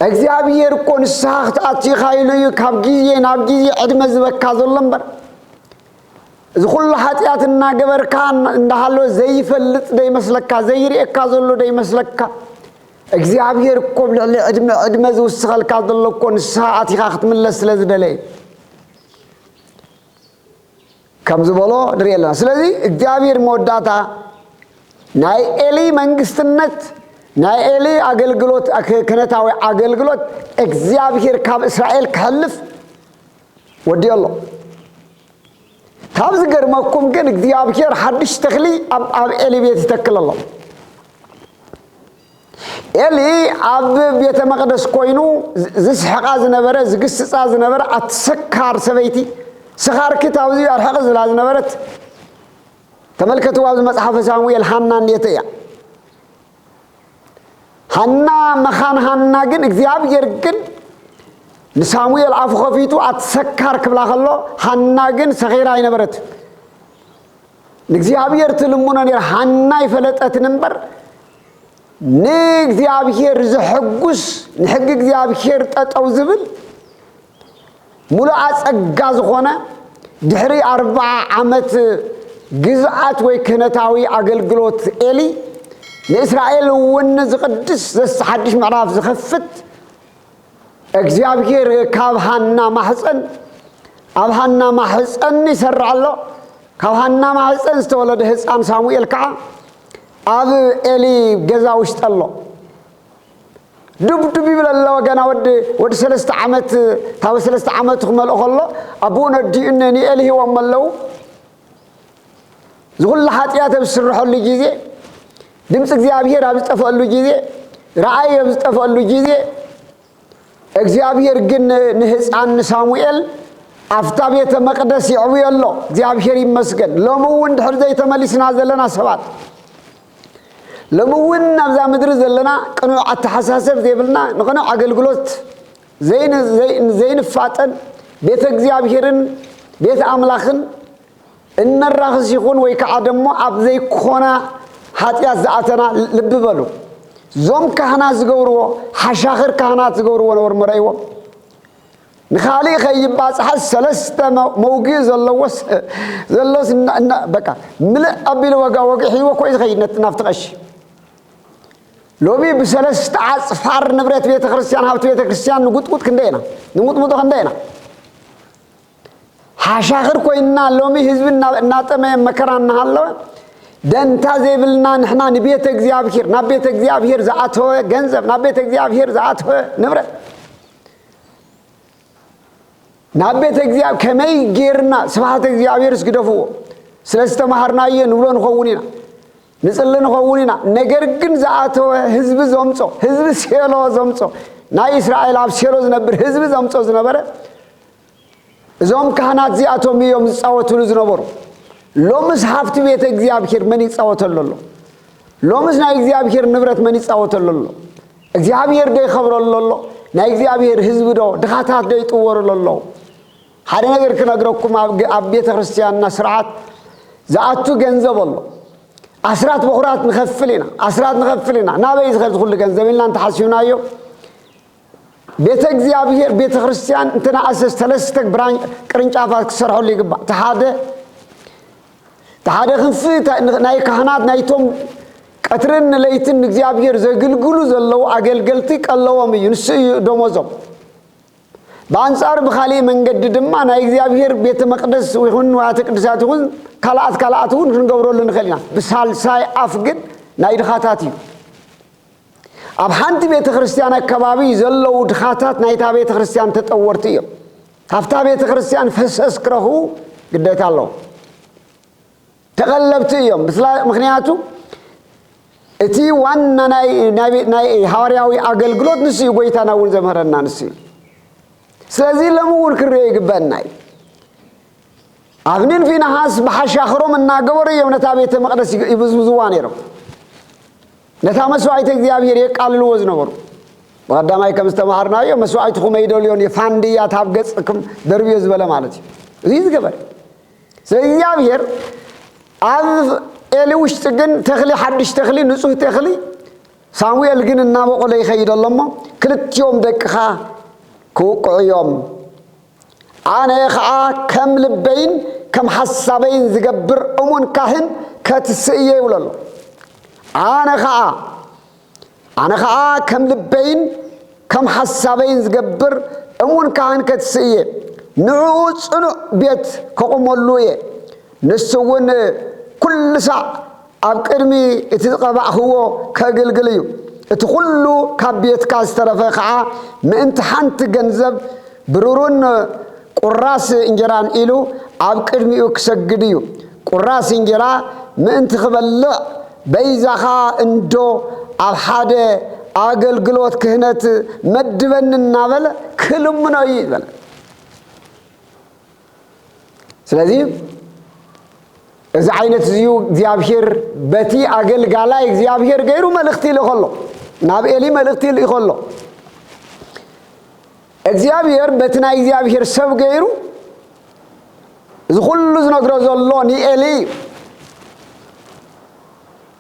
"እግዚኣብሔር እኮ ንስሓ ክትኣቱ ኢኻ ኢሉ እዩ ካብ ግዜ ናብ ግዜ ዕድመ ዝበካ ዘሎ እምበር፣ እዚ ኩሉ ሓጢኣት እናገበርካ እንዳሃለወ ዘይፈልጥ ደይመስለካ፣ ዘይርእየካ ዘሎ ደይመስለካ፣ እግዚኣብሔር እኮ ኣብ ልዕሊ ዕድመ፣ ዕድመ ዝውስኸልካ ዘሎ እኮ ንስሓ ኣቲኻ ክትምለስ ስለ ዝደለየ" ከም ዝበሎ ንርኢ ኣለና። ስለዚ እግዚኣብሔር መወዳእታ ናይ ኤሊ መንግስትነት፣ ናይ ኤሊ ኣገልግሎት፣ ክህነታዊ ኣገልግሎት እግዚኣብሔር ካብ እስራኤል ክሕልፍ ወዲኡ ኣሎ። ካብ ዝገርመኩም ግን እግዚኣብሔር ሓድሽ ተኽሊ ኣብ፣ ኣብ ኤሊ ቤት ይተክል ኣሎ። ኤሊ ኣብ ቤተ መቕደስ ኮይኑ ዝ-፣ ዝስሕቓ ዝነበረ፣ ዝግስጻ ዝነበረ ኣቲ ሰካር ሰበይቲ፣ ሰኻርኪ ታብዚ ኣርሕቒ ዝብላ ዝነበረት፣ ተመልከትዋ፣ ኣብዚ መጽሓፈ ሳሙኤል ሃና እንዴት እያ። ሃና መኻን ሃና ግን እግዚኣብሔር ግን ንሳሙኤል ኣፉ ከፊቱ ኣቲ ሰካር ክብላ ከሎ፣ ሃና ግን ሰኺራ ኣይነበረት። ንእግዚኣብሔር ትልምኖ ነይራ። ሃና ኣይፈለጠትን እምበር፣ ንእግዚኣብሔር ዘሐጉስ፣ ንሕጊ እግዚኣብሔር ጠጠው ዝብል፣ ሙሉኣ ጸጋ ዝኾነ፣ ድሕሪ ኣርብዓ ዓመት ግዝኣት ወይ ክህነታዊ ኣገልግሎት ኤሊ፣ ንእስራኤል እውን ዝቕድስ ዘስ-፣ ሓድሽ ምዕራፍ ዝኸፍት፣ እግዚኣብሔር ካብ ሃና ማሕፀን፣ ኣብ ሃና ማሕፀን ይሰርዕ ኣሎ። ካብ ሃና ማሕፀን ዝተወለደ ህፃን ሳሙኤል ከዓ ኣብ ኤሊ ገዛ ውሽጢ ኣሎ። ዱብ ዱብ ይብል ኣሎ። ገና ወዲ፣ ወዲ ሰለስተ ዓመት፣ ካብ ሰለስተ ዓመቱ ክመልኦ ከሎ ኣቦኡ ነዲኡ ን-፣ ንኤሊ ሂቦም ኣለዉ። ዝኹሉ ሓጢኣት ኣብ ዝስርሐሉ ግዜ፣ ድምፂ እግዚኣብሔር ኣብ ዝጠፍአሉ ግዜ፣ ረኣይ ኣብ ዝጠፍአሉ ግዜ፣ እግዚኣብሔር ግን ን-፣ ንህፃን ንሳሙኤል ኣብታ ቤተ መቅደስ የዕብዮ ኣሎ። እግዚኣብሔር ይመስገን። ሎሚ እውን ድሕር ዘይተመሊስና ዘለና ሰባት፣ ሎሚ እውን ኣብዛ ምድሪ ዘለና ቅኑዕ ኣተሓሳሰብ ዘይብልና፣ ንቅኑዕ ኣገልግሎት ዘይን-፣ ዘይን-፣ ዘይንፋጠን፣ ቤተ እግዚኣብሔርን ቤተ ኣምላኽን እነራኽስ ይኹን ወይ ከዓ ደሞ ኣብ ዘይኮና ሓጢኣት ዝኣተና፣ ልቢ በሉ። እዞም ካህናት ዝገብርዎ፣ ሓሻኽር ካህናት ዝገብርዎ ነውሪ መረእይዎም። ንኻሊእ ከይባፅሐ ሰለስተ መ-፣ መውግኢ ዘለዎስ፣ ዘሎስ እና-፣ እና-፣ በቃ ምልእ ኣቢሉ ወጋ ወግዒ ሒዝዎ እኮ እዩ ዝኸይድ ነት-፣ ናብቲ ቀሺ። ሎሚ ብሰለስተ ኣፅፋር ንብረት ቤተ ክርስቲያን፣ ሃብቲ ቤተ ክርስቲያን ንጉጥጉጥ ክንደይ ኢና? ንሙጥሙጦ ክንደይ ኢና? ሓሻኽር ኮይንና ሎሚ ህዝቢ እና-፣ እናጠመየ መከራ እናሃለወ ደንታ ዘይብልና ንሕና ንቤተ እግዚኣብሔር፣ ናብ ቤተ እግዚኣብሔር ዝኣተወ ገንዘብ፣ ናብ ቤተ እግዚኣብሔር ዝኣተወ ንብረት ናብ ቤተ እግዚኣብሔር ከመይ ጌርና ስብሐተ እግዚኣብሔር እስግደፍዎ? ስለ ዝተማሃርናዮ ንብሎ ንኸውን ኢና፣ ንጽሊ ንኸውን ኢና። ነገር ግን ዝኣተወ ህዝቢ ዘምጾ፣ ህዝቢ ሴሎ ዘምጾ፣ ናይ እስራኤል ኣብ ሴሎ ዝነብር ህዝቢ ዘምጾ ዝነበረ፣ እዞም ካህናት እዚኣቶም እዮም ዝጻወቱሉ ዝነበሩ። ሎምስ ሃብቲ ቤተ እግዚኣብሔር መን ይጻወተሉ ኣሎ? ሎምስ ናይ እግዚኣብሔር ንብረት መን ይጻወተሉ ኣሎ? እግዚኣብሔር ዶ ይኸብረሉ ኣሎ? ናይ እግዚኣብሔር ህዝቢ ዶ፣ ድኻታት ዶ ይጥወሩሉ ኣለዉ? ሓደ ነገር ክነግረኩም፣ ኣብ ግ-፣ ኣብ ቤተ ክርስቲያንና ስርዓት ዝኣቱ ገንዘብ ኣሎ። ኣስራት በኹራት ንኸፍል ኢና፣ ኣስራት ንኸፍል ኢና። ናበይ ዝኸድ ኩሉ ገንዘብ ኢልና እንተሓሲብናዮ፣ ቤተ እግዚኣብሔር፣ ቤተ ክርስቲያን እንተነኣሰ ሰለስተ ብራን-፣ ቅርንጫፋት ክሰርሐሉ ይግባእ። እቲ ሓደ፣ እቲ ሓደ ክንፊ እታ-፣ ናይ ካህናት ናይቶም ቀትርን ለይትን ንእግዚኣብሔር ዘግልግሉ ዘለዉ ኣገልገልቲ ቀለዎም እዩ። ንሱ እዩ ደሞዞም። ብኣንጻሩ ብኻሊእ መንገዲ ድማ ናይ እግዚኣብሔር ቤተ መቕደስ ይኹን ንዋያተ ቅዱሳት ይኹን ካልኣት ካልኣት እውን ክንገብረሉ ንኽእል ኢና። ብሳልሳይ ኣፍ ግን ናይ ድኻታት እዩ። ኣብ ሓንቲ ቤተ ክርስቲያን ኣከባቢ ዘለዉ ድኻታት ናይታ ቤተ ክርስቲያን ተጠወርቲ እዮም። ካብታ ቤተ ክርስቲያን ፈሰስ ክረኽቡ ግዴታ ኣለዎም። ተቐለብቲ እዮም። ብስላ-፣ ምኽንያቱ እቲ ዋና ናይ፣ ናይ፣ ናይ ሃዋርያዊ ኣገልግሎት ንሱ እዩ፣ ጎይታና እውን ዘምህረና ንሱ እዩ። ስለዚ ሎሚ እውን ክንሪኦ ይግበአና እዩ። ኣብንን ፊንሃስ ብሓሻኽሮም እናገበሩ እዮም ነታ ቤተ መቕደስ ይግ-፣ ይብዝብዝዋ ነይሮም። ነታ መስዋዕቲ እግዚኣብሔር የቃልልዎ ዝነበሩ። ብቐዳማይ ከም ዝተማሃርናዮ፣ መስዋዕትኹም ኣይደልዮን እየ፣ ፋንድያ ኣብ ገጽኩም ደርብዮ ዝበለ ማለት እዩ። እዚ ዝገበረ። ስለዚ እግዚኣብሔር ኣብ ኤሊ ውሽጢ ግን ተኽሊ፣ ሓድሽ ተኽሊ፣ ንጹህ ተኽሊ፣ ሳሙኤል ግን እናበቆለ ይኸይድ ኣሎ እሞ፣ ክልቲኦም ደቅኻ ክውቅዑ እዮም። ኣነ ኸዓ ከም ልበይን ከም ሓሳበይን ዝገብር እሙን ካህን ከትስእ እየ ይብሎ ኣሎ። ኣነ ኸዓ፣ ኣነ ኸዓ ከም ልበይን ከም ሓሳበይን ዝገብር እሙን ካህን ከትስእ እየ። ንዕኡ ጽኑዕ ቤት ከቑመሉ እየ። ንሱ እውን ኩሉ ሳዕ ኣብ ቅድሚ እቲ ዝቐባእኽዎ ከግልግል እዩ። እቲ ኩሉ ካብ ቤትካ ዝተረፈ ኸዓ ምእንቲ ሓንቲ ገንዘብ ብሩርን ቁራስ እንጀራን ኢሉ ኣብ ቅድሚኡ ክሰግድ እዩ። ቁራስ እንጀራ ምእንቲ ክበልዕ በይዛኻ እንዶ ኣብ ሓደ ኣገልግሎት ክህነት መድበኒ እናበለ ክልምኖ እዩ ይበል። ስለዚ እዚ ዓይነት እዚ እዩ እግዚኣብሔር በቲ ኣገልጋላይ እግዚኣብሔር ገይሩ መልእኽቲ ይልእኾ ኣሎ። ናብ ኤሊ መልእኽቲ ይልእኾ ኣሎ። እግዚኣብሔር በቲ ናይ እግዚኣብሔር ሰብ ገይሩ እዚ ኩሉ ዝነግሮ ዘሎ ንኤሊ እዩ።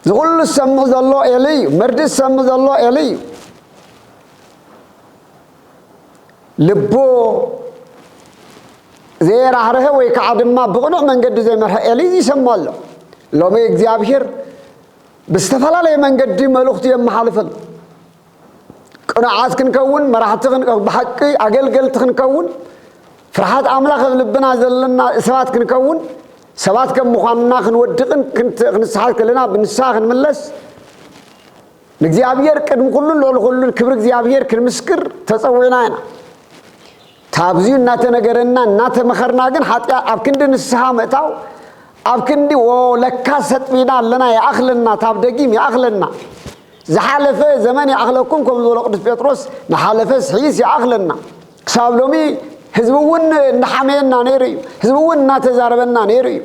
እዚ ኩሉ ዝሰምዕ ዘሎ ኤሊ እዩ። መርድእ ዝሰምዕ ዘሎ ኤሊ እዩ። ልቡ ዘየራህርሀ ወይ ከዓ ድማ ብቕኑዕ መንገዲ ዘይመርሐ ኤሊ ይሰምዖ ኣሎ። ሎሚ እግዚኣብሔር ብዝተፈላለየ መንገዲ መልእኽቱ የመሓልፈሉ። ቅኑዓት ክንከውን፣ መራሕቲ ክን-፣ ብሓቂ ኣገልገልቲ ክንከውን፣ ፍርሃት ኣምላኽ ኣብ ልብና ዘለና ሰባት ክንከውን፣ ሰባት ከም ምዃንና ክንወድቕን ክንት-፣ ክንስሓት ከለና ብንስሓ ክንምለስ፣ ንእግዚኣብሔር ቅድሚ ኩሉን ልዕሊ ኩሉን ክብሪ እግዚኣብሔር ክንምስክር ተጸዊዕና ኢና። ካብዚኡ እናተነገረና እናተመኸርና ግን ሓጢኣ-፣ ኣብ ክንዲ ንስሓ ምእታው፣ ኣብ ክንዲ "ዎ፣ ለካ ሰጥሚና ኣለና፣ ይኣኽለና፣ ታብ ደጊም ይኣኽለና፣ ዝሓለፈ ዘመን ይኣኽለኩም" ከም ዝበሎ ቅዱስ ጴጥሮስ፣ ንሓለፈ ስሒስ ይኣኽለና። ክሳብ ሎሚ ህዝቢ እውን እናሓመየና ነይሩ እዩ። ህዝቢ እውን እናተዛረበና ነይሩ እዩ።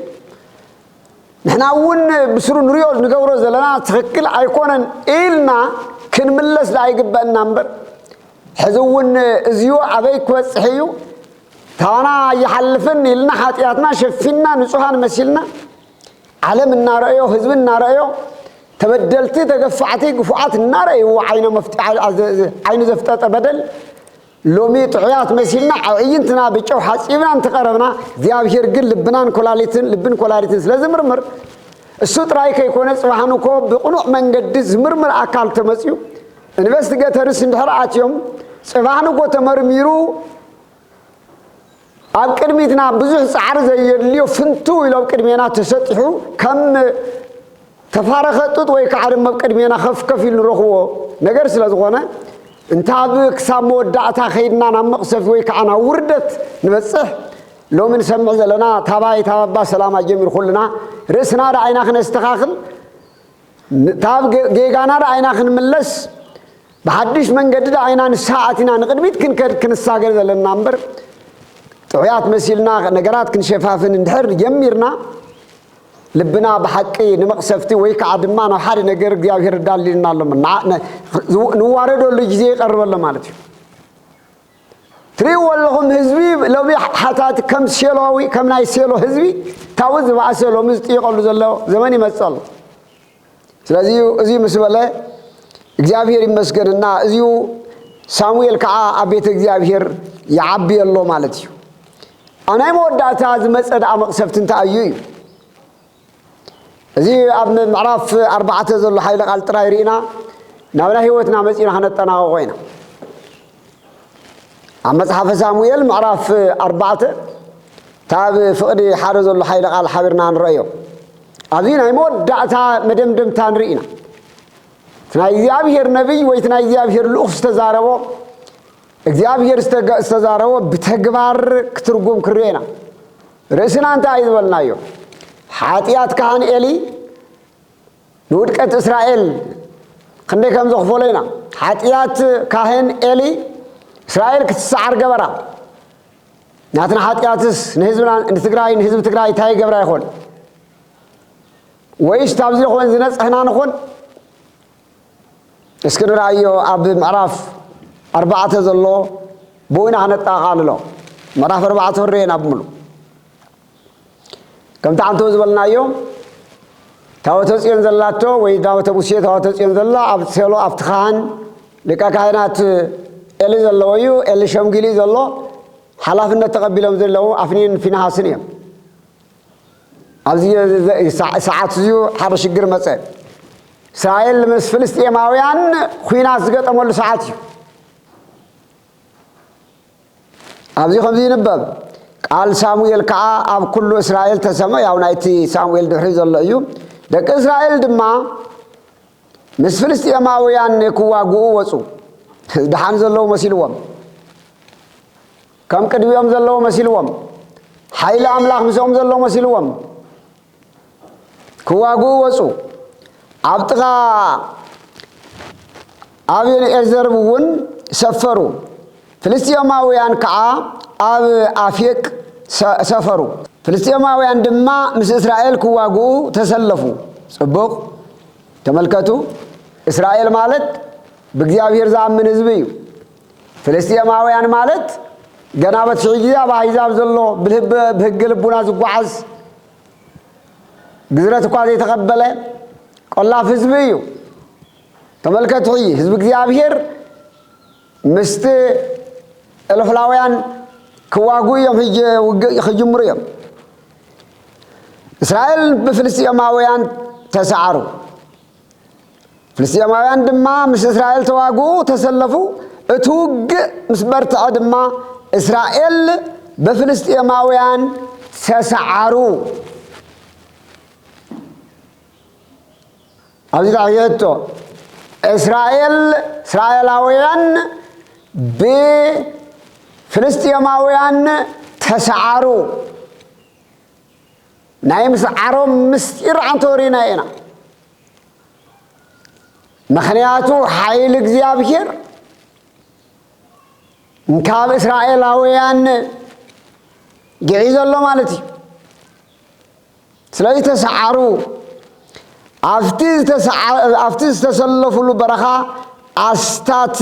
ንሕና እውን ብስሩ ንሪኦ ንገብሮ ዘለና ትኽክል ኣይኮነን ኢልና ክንምለስ ደኣ ይግበአና እምበር፣ ሕዚ እውን እዝዮ ኣበይ ክበጽሕ እዩ? ታባና ኣይሓልፍን ኢልና ሓጢኣትና ሸፊንና ንጹሃን መሲልና፣ ዓለም እናረእዮ፣ ህዝቢ እናረእዮ፣ ተበደልቲ፣ ተገፋዕቲ፣ ግፉዓት እናረእይዎ ዓይነ መፍጢ-፣ ዓ-፣ ዓ-፣ ዓይኑ ዘፍጠጠ በደል፣ ሎሚ ጥዑያት መሲልና ኣዕይንትና ብጨው ሓጺብና እንተቐረብና፣ እግዚኣብሔር ግን ልብናን ኮላሊትን፣ ልብን ኮላሊትን ስለ ዝምርምር፣ እሱ ጥራይ ከይኮነ፣ ጽባሕ ንግሆ ብቕኑዕ መንገዲ ዝምርምር ኣካል ተመጽዩ፣ ኢንቨስቲጌተርስ እንድሕር ኣትዮም፣ ጽባሕ ንግሆ ተመርሚሩ፣ ኣብ ቅድሚትና ብዙሕ ጻዕሪ ዘየድልዮ ፍንትው ኢሉ ኣብ ቅድሜና ተሰጢሑ፣ ከም ተፋረኸ ጡጥ ወይ ከዓ ድማ ኣብ ቅድሜና ከፍ ከፍ ኢሉ ንረኽቦ ነገር ስለ ዝኾነ፣ እንታብ ክሳብ መወዳእታ ከይድና ናብ መቕሰፍቲ ወይ ከዓ ናብ ውርደት ንበፅሕ። ሎሚ ንሰምዕ ዘለና ታባይ ታባባ ሰላማ ጀሚሩ ኩልና ርእስና ደኣ ኢና ክነስተኻኽል፣ ካብ ጌጋና ደኣ ኢና ክንምለስ፣ ብሓድሽ መንገዲ ደኣ ኢና ንስሓ ኣቲና ንቕድሚት ክንከድ ክንሳገር ዘለና እምበር፣ ጥዑያት መሲልና ነገራት ክንሸፋፍን እንድሕር ጀሚርና፣ ልብና ብሓቂ ንመቕሰፍቲ ወይ ከዓ ድማ ናብ ሓደ ነገር እግዚኣብሔር ኣዳልዩና ኣሎ። ንዋረደሉ ግዜ ይቐርብ ኣሎ ማለት እዩ። ትሪእዎ ኣለኹም፣ ህዝቢ ሎሚ ሓታት ከም ሴሎዊ፣ ከም ናይ ሴሎ ህዝቢ ካብኡ ዝበኣሰ ሎሚ ዝጥይቐሉ ዘሎ ዘመን ይመፅእ ኣሎ። ስለዚ እዚ ምስ በለ እግዚኣብሔር ይመስገንና፣ እዚዩ ሳሙኤል ከዓ ኣብ ቤተ እግዚኣብሔር ይዓቢ ኣሎ ማለት እዩ። ኣብ ናይ መወዳእታ ዝመፀ ደኣ መቕሰፍቲ እንታይ እዩ እዩ? እዚ ኣብ ምዕራፍ ኣርባዕተ ዘሎ ሓይለ ቃል ጥራይ ርኢና ናብ ናይ ህይወትና መፂና ከነጠናቕቆ ኢና። ኣብ መጽሓፈ ሳሙኤል ምዕራፍ ኣርባዕተ፣ ካብ ፍቕዲ ሓደ ዘሎ ሓይለ ቃል ሓቢርና ንረእዮ። ኣብዚ ናይ መወዳእታ መደምደምታ ንርኢ ኢና። እቲ ናይ እግዚኣብሔር ነቢይ ወይ እቲ ናይ እግዚኣብሔር ልኡኽ ዝተዛረቦ፣ እግዚኣብሔር ዝተገ-፣ ዝተዛረቦ ብተግባር ክትርጉም ክርዮ ኢና። ርእስና እንታይ እዩ ዝበልናዮ? ሓጢኣት ካህን ኤሊ ንውድቀት እስራኤል ክንደይ ከም ዘኽፈሎ ኢና። ሓጢኣት ካህን ኤሊ እስራኤል ክትሰዓር ገበራ። ናትና ሓጢኣትስ ንህዝብና፣ ንትግራይ፣ ንህዝቢ ትግራይ እንታይ ይገብራ ይኾን? ወይስ ኣብዚ ኾን ዝነጽህና ንኾን? እስኪ ንርኣዮ፣ ኣብ ምዕራፍ ኣርባዕተ ዘሎ ብኡ ኢና ክነጠቓልሎ። ምዕራፍ ኣርባዕተ ወሬና ብምሉ። ከምቲ ዓንተው ዝበልናዮ፣ ታቦተ ጽዮን ዘላቶ ወይ ታቦተ ሙሴ፣ ታቦተ ጽዮን ዘላ ኣብ ሴሎ፣ ኣብቲ ካህን፣ ሊቀ ካህናት ኤሊ ዘለዎ እዩ። ኤሊ ሸምጊሉ እዩ ዘሎ። ሓላፍነት ተቐቢሎም ዘለዉ ኣፍኒን ፊንሃስን እዮም። ኣብዚ ሰ-፣ ሰዓት እዚዩ ሓደ ሽግር መጸ። እስራኤል ምስ ፍልስጤማውያን ኹናት ዝገጠመሉ ሰዓት እዩ። ኣብዚ ከምዚ ይንበብ፣ ቃል ሳሙኤል ከዓ ኣብ ኩሉ እስራኤል ተሰምዐ። ያው ናይቲ ሳሙኤል ድሕሪ ዘሎ እዩ። ደቂ እስራኤል ድማ ምስ ፍልስጤማውያን ክዋግኡ ወፁ። ደሓን ዘለዉ መሲልዎም፣ ከም ቅድሚኦም ዘለዉ መሲልዎም፣ ሓይሊ ኣምላኽ ምስኦም ዘሎ መሲልዎም፣ ክዋግኡ ወፁ። ኣብ ጥቓ ኣብን ኤዘር እውን ሰፈሩ። ፍልስጥኤማውያን ከዓ ኣብ ኣፌቅ ሰ-፣ ሰፈሩ። ፍልስጥኤማውያን ድማ ምስ እስራኤል ክዋግኡ ተሰለፉ። ጽቡቕ፣ ተመልከቱ። እስራኤል ማለት ብእግዚኣብሔር ዝኣምን ህዝቢ እዩ። ፍልስጥኤማውያን ማለት ገና በቲ ሽዑ ግዜ ኣብ ኣህዛብ ዘሎ ብልህበ-፣ ብህገ ልቡና ዝጓዓዝ፣ ግዝረት እኳ ዘይተቐበለ ቆላፍ ህዝቢ እዩ። ተመልከቱ፣ ሕጂ ህዝቢ እግዚኣብሔር ምስቲ እልፍላውያን ክዋግኡ እዮም፣ ሕጂ ውግእ ክጅምሩ እዮም። እስራኤል ብፍልስጥኤማውያን ተሰዓሩ። ፍልስጥኤማውያን ድማ ምስ እስራኤል ተዋግኡ፣ ተሰለፉ። እቲ ውግእ ምስ በርትዐ ድማ እስራኤል ብፍልስጥኤማውያን ተሰዓሩ። ኣብዚ እንታይ ሕቶ? እስራኤል፣ እስራኤላውያን ብፍልስጥኤማውያን ተሰዓሩ። ናይ ምስዓሮም ምስጢር ኣንተ ወሪና ኢና። ምኽንያቱ ሓይሊ እግዚኣብሔር እንካብ እስራኤላውያን ግዒ ዘሎ ማለት እዩ። ስለዚ ተሰዓሩ። ኣብቲ ዝተሰዓ-፣ ኣብቲ ዝተሰለፉሉ በረኻ ኣስታት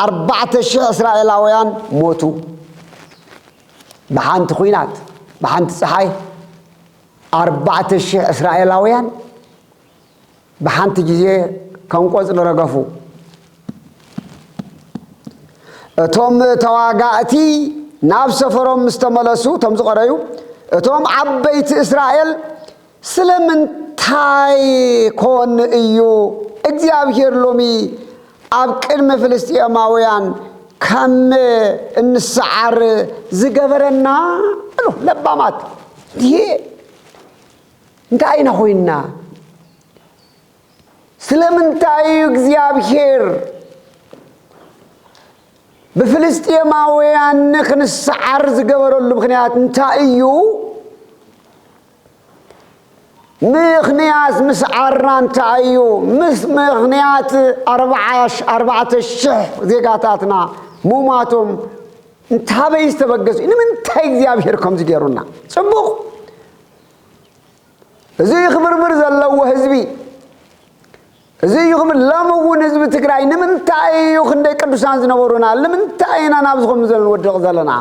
ኣርባዕተ ሽሕ እስራኤላውያን ሞቱ። ብሓንቲ ኹናት፣ ብሓንቲ ፀሓይ ኣርባዕተ ሽሕ እስራኤላውያን ብሓንቲ ግዜ ከም ቆጽሊ ረገፉ። እቶም ተዋጋእቲ ናብ ሰፈሮም ምስ ተመለሱ፣ እቶም ዝቐረዩ፣ እቶም ዓበይቲ እስራኤል፣ "ስለምንታይ ኮን እዩ እግዚኣብሔር ሎሚ ኣብ ቅድሚ ፍልስጥኤማውያን ከም እንሰዓር ዝገበረና?" በሉ። ለባማት፣ "እንዲሄ እንታይ ኢና ኮይንና? ስለምንታይ እዩ እግዚኣብሔር ብፍልስጤማውያን ክንሰዓር ዝገበረሉ ምኽንያት እንታይ እዩ? ምኽንያት ምስዓርና እንታይ እዩ? ምስ ምኽንያት ኣርባዓ ኣርባዕተ ሽሕ ዜጋታትና ምማቶም እንታበይ ዝተበገሱ? ንምንታይ እግዚኣብሔር ከምዚ ገይሩና? ጽቡቕ። እዚ እዩ ክብርብር ዘለዎ ህዝቢ። እዚ እዩ ክብል። ሎሚ እውን ህዝቢ ትግራይ ንምንታይ እዩ ክንደይ ቅዱሳን ዝነበሩና? ንምንታይ ኢና ናብዚ ከም ዘንወድቕ ዘለና?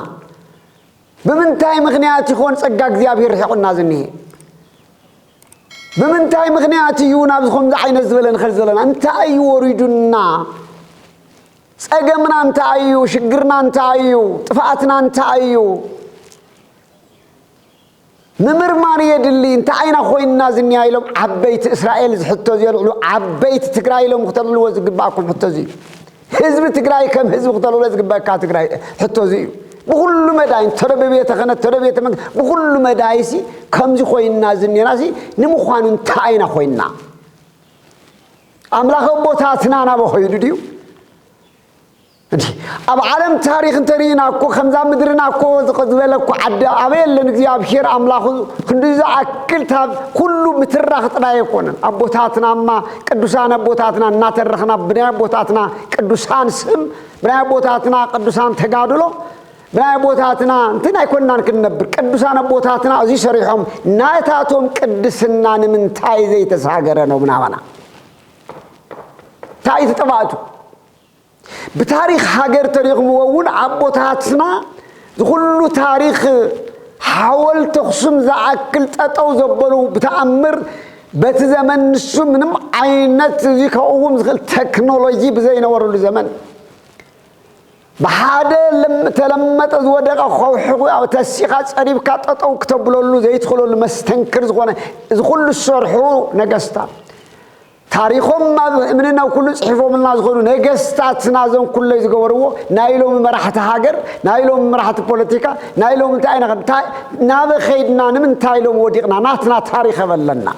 ብምንታይ ምኽንያት ይኾን ጸጋ እግዚኣብሔር ርሒቑና ዝኒሄ? ብምንታይ ምኽንያት እዩ ናብዚ ከምዚ ዓይነት ዝበለ ንኸድ ዘለና? እንታይ እዩ ወሪዱና? ጸገምና እንታይ እዩ? ሽግርና እንታይ እዩ? ጥፍኣትና እንታይ እዩ? ምምርማር የድሊ። እንታይ ኢና ኮይንና ዝኒያ ኢሎም ዓበይቲ እስራኤል ዝሕቶ እዚ የልዕሉ። ዓበይቲ ትግራይ ኢሎም ክተልዕልዎ ዝግባኣኩም ሕቶ እዚ እዩ። ህዝቢ ትግራይ ከም ህዝቢ ክተልዕሎ ዝግበእካ ትግራይ ሕቶ እዚ እዩ። ብኩሉ መዳይ እንተደ ብቤተ ክህነት እንተደ ቤተ መንግስቲ ብኩሉ መዳይ ሲ ከምዚ ኮይንና ዝኒና ሲ ንምዃኑ እንታይ ኢና ኮይንና? ኣምላኽ ኣቦታትና ናበ ኸይዱ ድዩ? እንዲ ኣብ ዓለም ታሪኽ እንተሪእና እኮ ከምዛ ምድርና እኮ ዝቕ- ዝበለ እኮ ዓዲ ኣበይ የለን። እግዚኣብሔር ኣምላኹ ክንዲ ዝኣክል ታብ ኩሉ ምትራኽ ጥራይ ኣይኮነን። ኣቦታትናማ ቅዱሳን ኣቦታትና እናተረኽና ብናይ ኣቦታትና ቅዱሳን ስም ብናይ ኣቦታትና ቅዱሳን ተጋድሎ ብናይ ኣቦታትና እንትን ኣይኮንናን ክንነብር። ቅዱሳን ኣቦታትና እዚ ሰሪሖም ናታቶም ቅድስና ንምንታይ ዘይተሳገረ ነው ምናባና? እንታይ እቲ ጥፋእቱ? ብታሪኽ ሃገር ተሪኽምዎ እውን ኣቦታትና ዝኹሉ ታሪኽ ሓወልቲ ኣኽሱም ዝኣክል ጠጠው ዘበሉ ብተኣምር በቲ ዘመን ንሱ ምንም ዓይነት እዚ ከቕውም ዝኽእል ቴክኖሎጂ ብዘይነበረሉ ዘመን ብሓደ ለም- ተለመጠ ዝወደቐ ከውሒ ተሲኻ ጸሪብካ ጠጠው ክተብለሉ ዘይትኽእለሉ መስተንክር ዝኾነ እዚ ኩሉ ዝሰርሑ ነገስታት ታሪኾም ኣብ እምንና ኩሉ ጽሒፎምልና ዝኾኑ ነገስታትና እዞም ኩለይ ዝገበርዎ ናይ ሎሚ መራሕቲ ሃገር ናይ ሎሚ መራሕቲ ፖለቲካ ናይ ሎሚ እንታይ ኢና እንታይ ናበ ኸይድና ንምንታይ ሎም ወዲቕና ናትና ታሪኽ የበለና።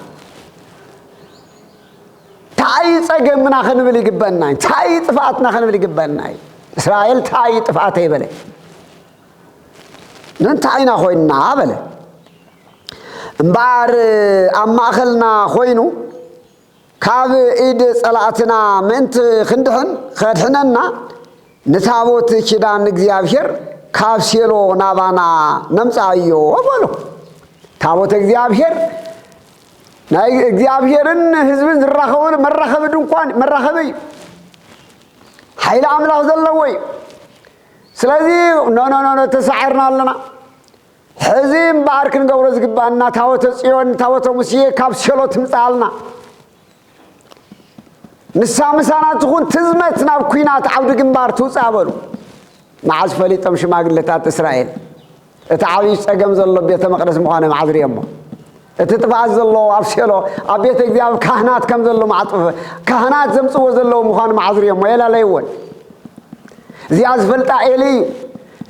እንታይ ጸገምና ክንብል ይግበና እንታይ ጥፍኣትና ክንብል ይግበና። እስራኤል እንታይ ጥፍኣተይ በለ። እንታይ ኢና ኮይንና በለ። እምበኣር ኣብ ማእኸልና ኮይኑ ካብ ኢድ ጸላእትና ምእንቲ ክንድሕን ከድሕነና ንታቦት ኪዳን እግዚኣብሔር ካብ ሴሎ ናባና ነምጻኣዮ በሉ። ታቦት እግዚኣብሔር ናይ እግዚኣብሔርን ህዝብን ዝራኸብሉ መራኸቢ ድንኳን መራኸቢ እዩ። ሓይሊ ኣምላኽ ዘለዎ እዩ። ስለዚ ኖኖኖኖ ተሳዒርና ኣለና። ሕዚ እምበኣር ክንገብሮ ዝግባኣና ታቦተ ጽዮን ታቦተ ሙሴ ካብ ሴሎ ትምጻኣልና። ንሳ ምሳና ትኹን ትዝመት ናብ ኲናት ዓውዲ ግንባር ትውጻእ በሉ። መዓዝ ፈሊጦም ሽማግለታት እስራኤል እቲ ዓብዪ ጸገም ዘሎ ቤተ መቕደስ ምዃኑ መዓዝ ርእዮሞ? እቲ ጥፍኣት ዘለዎ ኣብ ሴሎ ኣብ ቤተ እግዚኣብሔር ካህናት ከም ዘሎ መዓዝ ጥፍ- ካህናት ዘምጽዎ ዘለዉ ምዃኑ መዓዝ ርእዮሞ? የላለይዎን። እዚኣ ዝፈልጣ ኤሊ እዩ።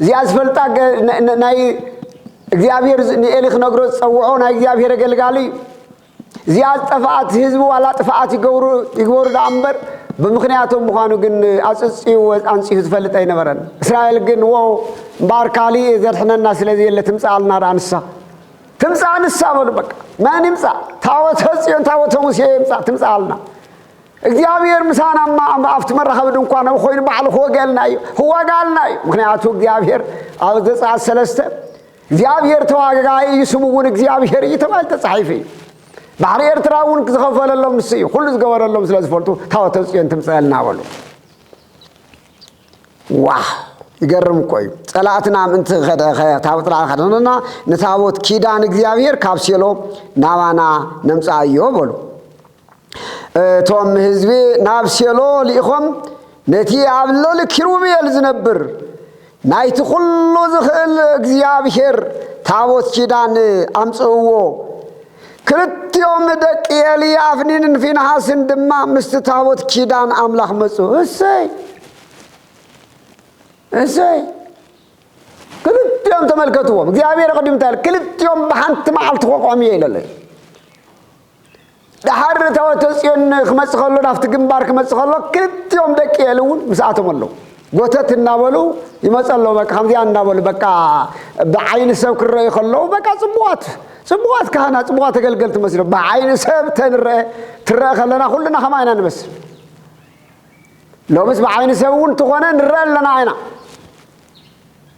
እዚኣ ዝፈልጣ ገ- ን- ን- ናይ እግዚኣብሔር ዝ- ንኤሊ ክነግሮ ዝጸውዖ ናይ እግዚኣብሔር ኣገልጋሊ እዩ። እዚኣ ዝጠፍኣት ህዝቢ ዋላ ጥፍኣት ይገብሩ ይግበሩ ደኣ እምበር ብምኽንያቶም ምዃኑ ግን ኣጽጽዩ ኣንጽሁ ዝፈልጥ ኣይነበረን። እስራኤል ግን ዎ እምበኣር ካሊእ ዘድሕነና ስለ ዘየለ ትምጽኣልና ደኣ ንሳ ትምጻእ ንሳ በሉ በቃ። መን ይምጻእ? ታቦተ ጽዮን ታቦተ ሙሴ ይምጻእ ትምጻኣልና። እግዚኣብሔር ምሳና እማ ኣብቲ መራኸቢ ድንኳን ኮይኑ ባዕሉ ክወገልና እዩ ክዋጋልና እዩ። ምክንያቱ እግዚኣብሔር ኣብ ዘጸኣት ሰለስተ እግዚኣብሔር ተዋጋኢ እዩ ስሙ እውን እግዚኣብሔር እዩ ተባሂሉ ተጻሒፉ እዩ። ባሕሪ ኤርትራ እውን ዝኸፈለሎም ንሱ እዩ። ኩሉ ዝገበረሎም ስለ ዝፈልጡ ታቦተ ጽዮን ትምጸልና በሉ። ዋ ይገርም እኮ እዩ። ጸላእትና ምእንቲ ከደ- ከ- ታቦት ላ- ከደነና ንታቦት ኪዳን እግዚኣብሔር ካብ ሴሎ ናባና ነምጻኣዮ በሉ። እቶም ህዝቢ ናብ ሴሎ ልኢኾም ነቲ ኣብ ልዕሊ ኪሩቤል ዝነብር ናይቲ ኩሉ ዝኽእል እግዚኣብሔር ታቦት ኪዳን ኣምጽእዎ። ክልቲኦም ደቂ ኤሊ ኣፍኒንን ፊንሃስን ድማ ምስቲ ታቦት ኪዳን ኣምላኽ መጹ። እሰይ እሰይ ክልቲኦም ተመልከትዎም እግዚኣብሔር ቅድም እንታይ ክልቲኦም ብሓንቲ መዓልቲ ክቆም እየ ኢለለይ። ድሓር ታቦተ ጽዮን ክመጽእ ከሎ ናብቲ ግንባር ክመጽእ ከሎ ክልቲኦም ደቂ ኤሊ እውን ምስኣቶም ኣለዉ። ጎተት እናበሉ ይመፁ ኣለዉ። በቃ ከምዚኣ እናበሉ በቃ ብዓይኒ ሰብ ክረኣዩ ከለዉ በቃ ፅቡቓት፣ ፅቡቓት ካህናት፣ ፅቡቓት ኣገልገልቲ መሲሎም ብዓይኒ ሰብ ተንረአ፣ ትረአ ከለና ኩልና ከምኣ ኢና ንመስል። ሎምስ ብዓይኒ ሰብ እውን እንተኾነ ንረአ ኣለና ኢና።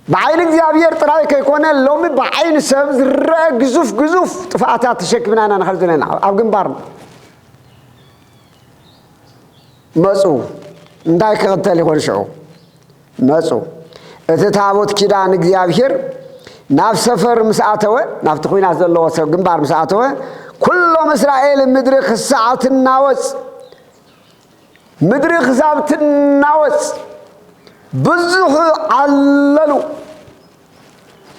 ብዓይኒ እግዚኣብሔር ጥራይ ከይኮነ ሎሚ ብዓይኒ ሰብ ዝረአ ግዙፍ ግዙፍ ጥፍኣታት ተሸኪምና ኢና ንኸድ ዘለና ኣብ ግንባርና። መፁ። እንታይ ክቕተል ይኾን ሽዑ? መፁ። እቲ ታቦት ኪዳን እግዚኣብሔር ናብ ሰፈር ምስ ኣተወ፣ ናብቲ ኲናት ዘለዎ ሰብ ግንባር ምስ ኣተወ፣ ኩሎም እስራኤል ምድሪ ክሳዕ ትናወፅ፣ ምድሪ ክሳብ ትናወፅ ብዙሕ ዓለሉ።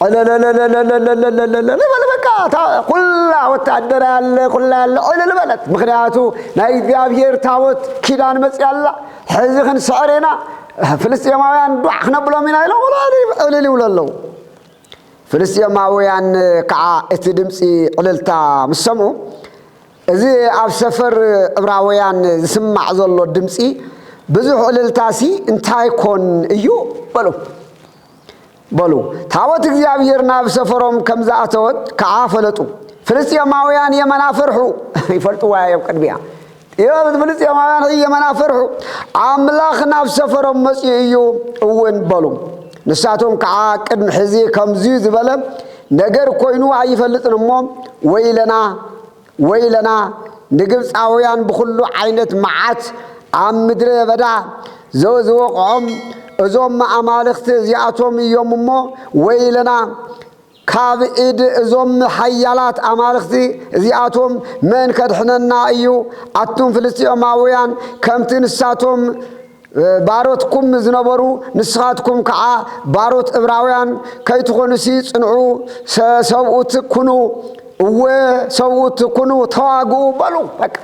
ዕለለለለለለለለለለለ በለ። በቃ እታ ኩላ ወታደር ያለ ኩላ ያለ ዕልል በለት። ምክንያቱ ናይ እግዚኣብሔር ታቦት ኪዳን መፅያ ኣላ። ሕዚ ክንስዕር ኢና፣ ፍልስጤማውያን ዷዕ ክነብሎም ኢና ኢሎም ዕልል ይብሉ ኣለዉ። ፍልስጤማውያን ከዓ እቲ ድምፂ ዕልልታ ምስ ሰምዑ፣ እዚ ኣብ ሰፈር ዕብራውያን ዝስማዕ ዘሎ ድምፂ ብዙሕ ዕልልታሲ እንታይ ኮን እዩ? በሉ። በሉ። ታቦት እግዚኣብሔር ናብ ሰፈሮም ከም ዝኣተወት ከዓ ፈለጡ። ፍልስጤማውያን የመና ፈርሑ። ይፈልጥዋ እዮም ቅድሚያ። እዮም ፍልስጤማውያን የመና ፈርሑ። ኣምላኽ ናብ ሰፈሮም መጺኡ እዩ እውን በሉ። ንሳቶም ከዓ ቅድሚ ሕዚ ከምዚ ዝበለ ነገር ኮይኑ ኣይፈልጥን እሞ ወይለና፣ ወይለና፣ ንግብፃውያን ብኹሉ ዓይነት መዓት ኣብ ምድረ በዳ ዘ-፣ ዝወቕዖም እዞም ኣማልኽቲ እዚኣቶም እዮም እሞ ወይለና፣ ካብ ኢድ እዞም ሓያላት ኣማልኽቲ እዚኣቶም መን ከድሕነና እዩ? ኣቱም ፍልስጥኤማውያን ከምቲ ንሳቶም ባሮትኩም ዝነበሩ ንስኻትኩም ከዓ ባሮት እብራውያን ከይትኾኑሲ ጽንዑ፣ ሰ-፣ ሰብኡት ኩኑ፣ እወ ሰብኡት ኩኑ፣ ተዋግኡ በሉ። በቃ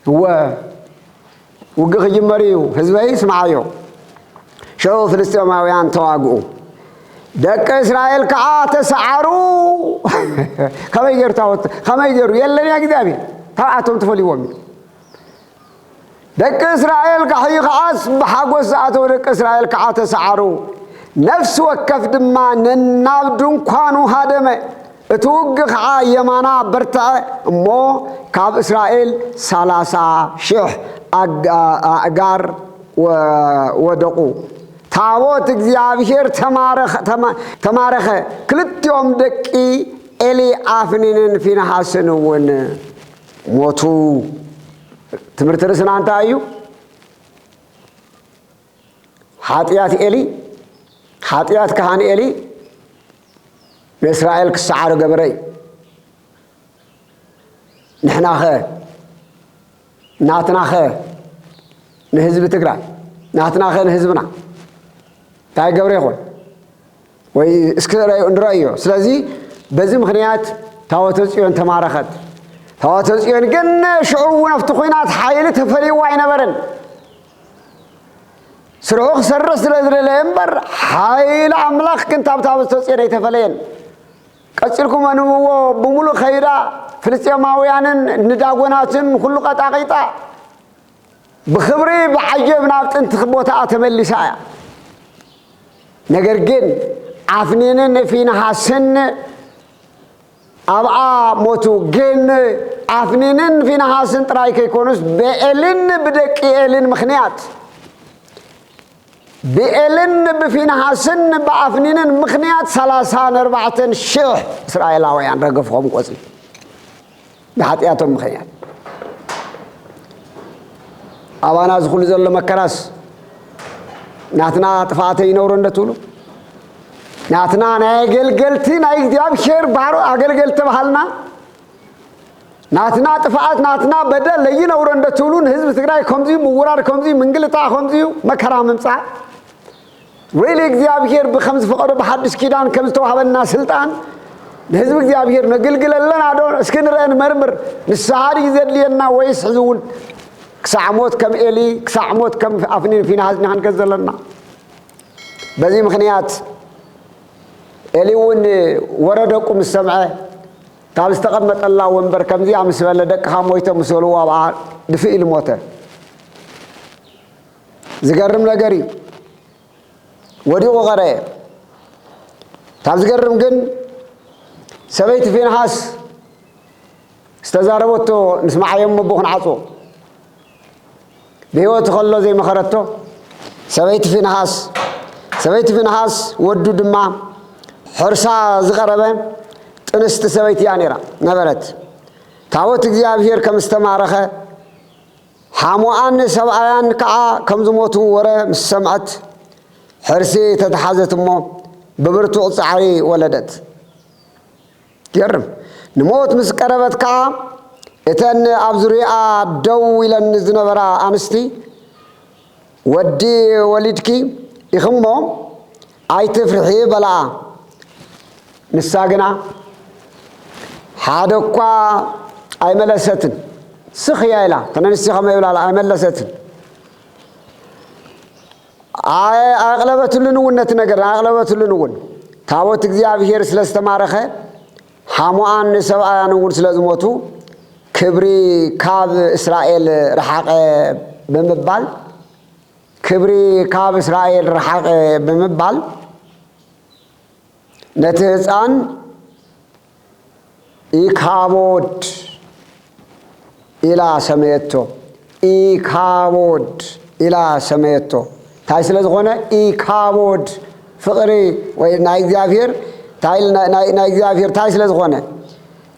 እወ ውግእ ክጅመር እዩ፣ ህዝበይ ስምዓዮ። ሽዑ ፍልስጥኤማውያን ተዋግኡ። ደቂ እስራኤል ከዓ ተሰዓሩ። ከመይ ገይሩ ታወት-፣ ከመይ ገይሩ? የለን ያ እግዚኣብሔር። ካብኣቶም ትፈልይዎም እዩ። ደቂ እስራኤል ካሕዩ ከዓስ ብሓጎስ ዝኣተው ደቂ እስራኤል ከዓ ተሰዓሩ። ነፍሲ ወከፍ ድማ ነናብ ድንኳኑ ሃደመ። እቲ ውግእ ከዓ የማና በርትዐ እሞ ካብ እስራኤል ሰላሳ ሽሕ ኣግ-፣ ኣእጋር ወ-፣ ወደቑ። ታቦት እግዚኣብሔር ተማረኸ፣ ተማ-፣ ተማረኸ። ክልቲኦም ደቂ ኤሊ ኣፍኒንን ፊንሃስን እውን ሞቱ። ትምህርቲ ርእስና እንታይ እዩ? ሓጢኣት ኤሊ፣ ሓጢኣት ካህን ኤሊ ንእስራኤል ክሰዓሩ ገበረ እዩ። ንሕናኸ፣ ናትናኸ ንህዝቢ ትግራይ፣ ናትናኸ ንህዝብና እንታይ ገብረ ይኾን? ወይ እስኪ ንረዮ-፣ ንረዮ። ስለዚ በዚ ምኽንያት ታቦተ ጽዮን ተማረኸት። ታቦተ ጽዮን ግን ሽዑ እውን ኣብቲ ኲናት ሓይሊ ተፈልይዋ ኣይነበረን። ስርሑ ክሰርሕ ስለ ዝደለየ እምበር፣ ሓይሊ ኣምላኽ ግን ካብ ታቦተ ጽዮን ኣይተፈለየን። ቀጺልኩም ኣንብብዎ፣ ብምሉእ ከይዳ ፍልስጤማውያንን ንዳጎናትን ኩሉ ቀጣቒጣ፣ ብኽብሪ ብዓጀብ ናብ ጥንቲ ቦታኣ ተመሊሳ እያ። ነገር ግን ኣፍኒንን ፊንሃስን ኣብኣ ሞቱ። ግን ኣፍኒንን ፊንሃስን ጥራይ ከይኮኑስ፣ ብኤልን ብደቂ ኤልን ምኽንያት፣ ብኤልን ብፊንሃስን ብኣፍኒንን ምኽንያት ሰላሳን ኣርባዕተን ሽሕ እስራኤላውያን ረገፍዎም ቆጽሊ። ብሓጢኣቶም ምኽንያት። ኣባና እዚ ኩሉ ዘሎ መከራስ ናትና ጥፍኣት ይነብሮ እንደ ትብሉ፣ ናትና ናይ ኣገልገልቲ ናይ እግዚኣብሔር ባሮ ኣገልገልቲ ተባሃልና፣ ናትና ጥፍኣት ናትና በደል ለይነብሮ እንደ ትብሉ፣ ንህዝቢ ትግራይ ከምዚ ምውራር፣ ከምዚ ምንግልታዕ፣ ከምዚ መከራ ምምፃእ፣ ሪሊ እግዚኣብሔር ብከም ዝፈቐዶ ብሓድሽ ኪዳን ከም ዝተዋህበና ስልጣን ንህዝቢ እግዚኣብሔር ነግልግል ኣለና ዶ? እስኪ ንርአ ንመርምር። ንስሓ ድዩ ዘድልየና ወይስ ሕዚ እውን ክሳዕ ሞት ከም ኤሊ፣ ክሳዕ ሞት ከም ኣፍኒን ፊንሃስ ኢና ክንከድ ዘለና? በዚ ምኽንያት ኤሊ እውን ወረ ደቁ ምስ ሰምዐ ካብ ዝተቐመጠላ ወንበር ከምዚኣ ምስ በለ፣ ደቅኻ ሞይቶም ምስ በልዎ ኣብኣ ድፍእ ኢሉ ሞተ። ዝገርም ነገር እዩ። ወዲቑ ቀረየ። ካብ ዝገርም ግን ሰበይቲ ፊንሃስ ዝተዛረበቶ ንስምዓዮ እሞ ብኡ ክንዓጽዎ። ብህይወቱ ከሎ ዘይመኸረቶ ሰበይቲ ፊንሃስ፣ ሰበይቲ ፊንሃስ ወዱ ድማ ሕርሳ ዝቐረበ ጥንስቲ ሰበይቲ እያ ነይራ ነበረት። ታቦት እግዚኣብሔር ከም ዝተማረኸ ሓሞኣን ሰብኣያን ከዓ ከም ዝሞቱ ወረ ምስ ሰምዐት ሕርሲ ተተሓዘት እሞ ብብርቱዕ ጻዕሪ ወለደት። ገርም። ንሞት ምስ ቀረበት ከዓ እተን ኣብ ዙርያኣ ደው ኢለን ዝነበራ ኣንስቲ "ወዲ ወሊድኪ ኢኽሞ ኣይትፍርሒ" በላኣ። ንሳ ግና ሓደ እኳ ኣይመለሰትን። ስኽ እያ ኢላ፣ እተን ኣንስቲ ከመይ ይብላ ኣይመለሰትን። ኣየ-፣ ኣየቕለበትሉን እውን ነቲ ነገር ኣየቕለበትሉን እውን። ታቦት እግዚኣብሔር ስለ ዝተማረኸ ሓሞኣን ሰብኣያን እውን ስለ ዝሞቱ ክብሪ ካብ እስራኤል ረሓቐ ብምባል፣ ክብሪ ካብ እስራኤል ረሓቐ ብምባል ነቲ ህፃን ኢካቦድ ኢላ ሰመየቶ። ኢካቦድ ኢላ ሰመየቶ። እንታይ ስለ ዝኾነ? ኢካቦድ ፍቕሪ ወይ ናይ እግዚኣብሔር እንታይ ኢል-፣ ናይ፣ ናይ፣ ናይ እግዚኣብሔር እንታይ ስለ ዝኾነ?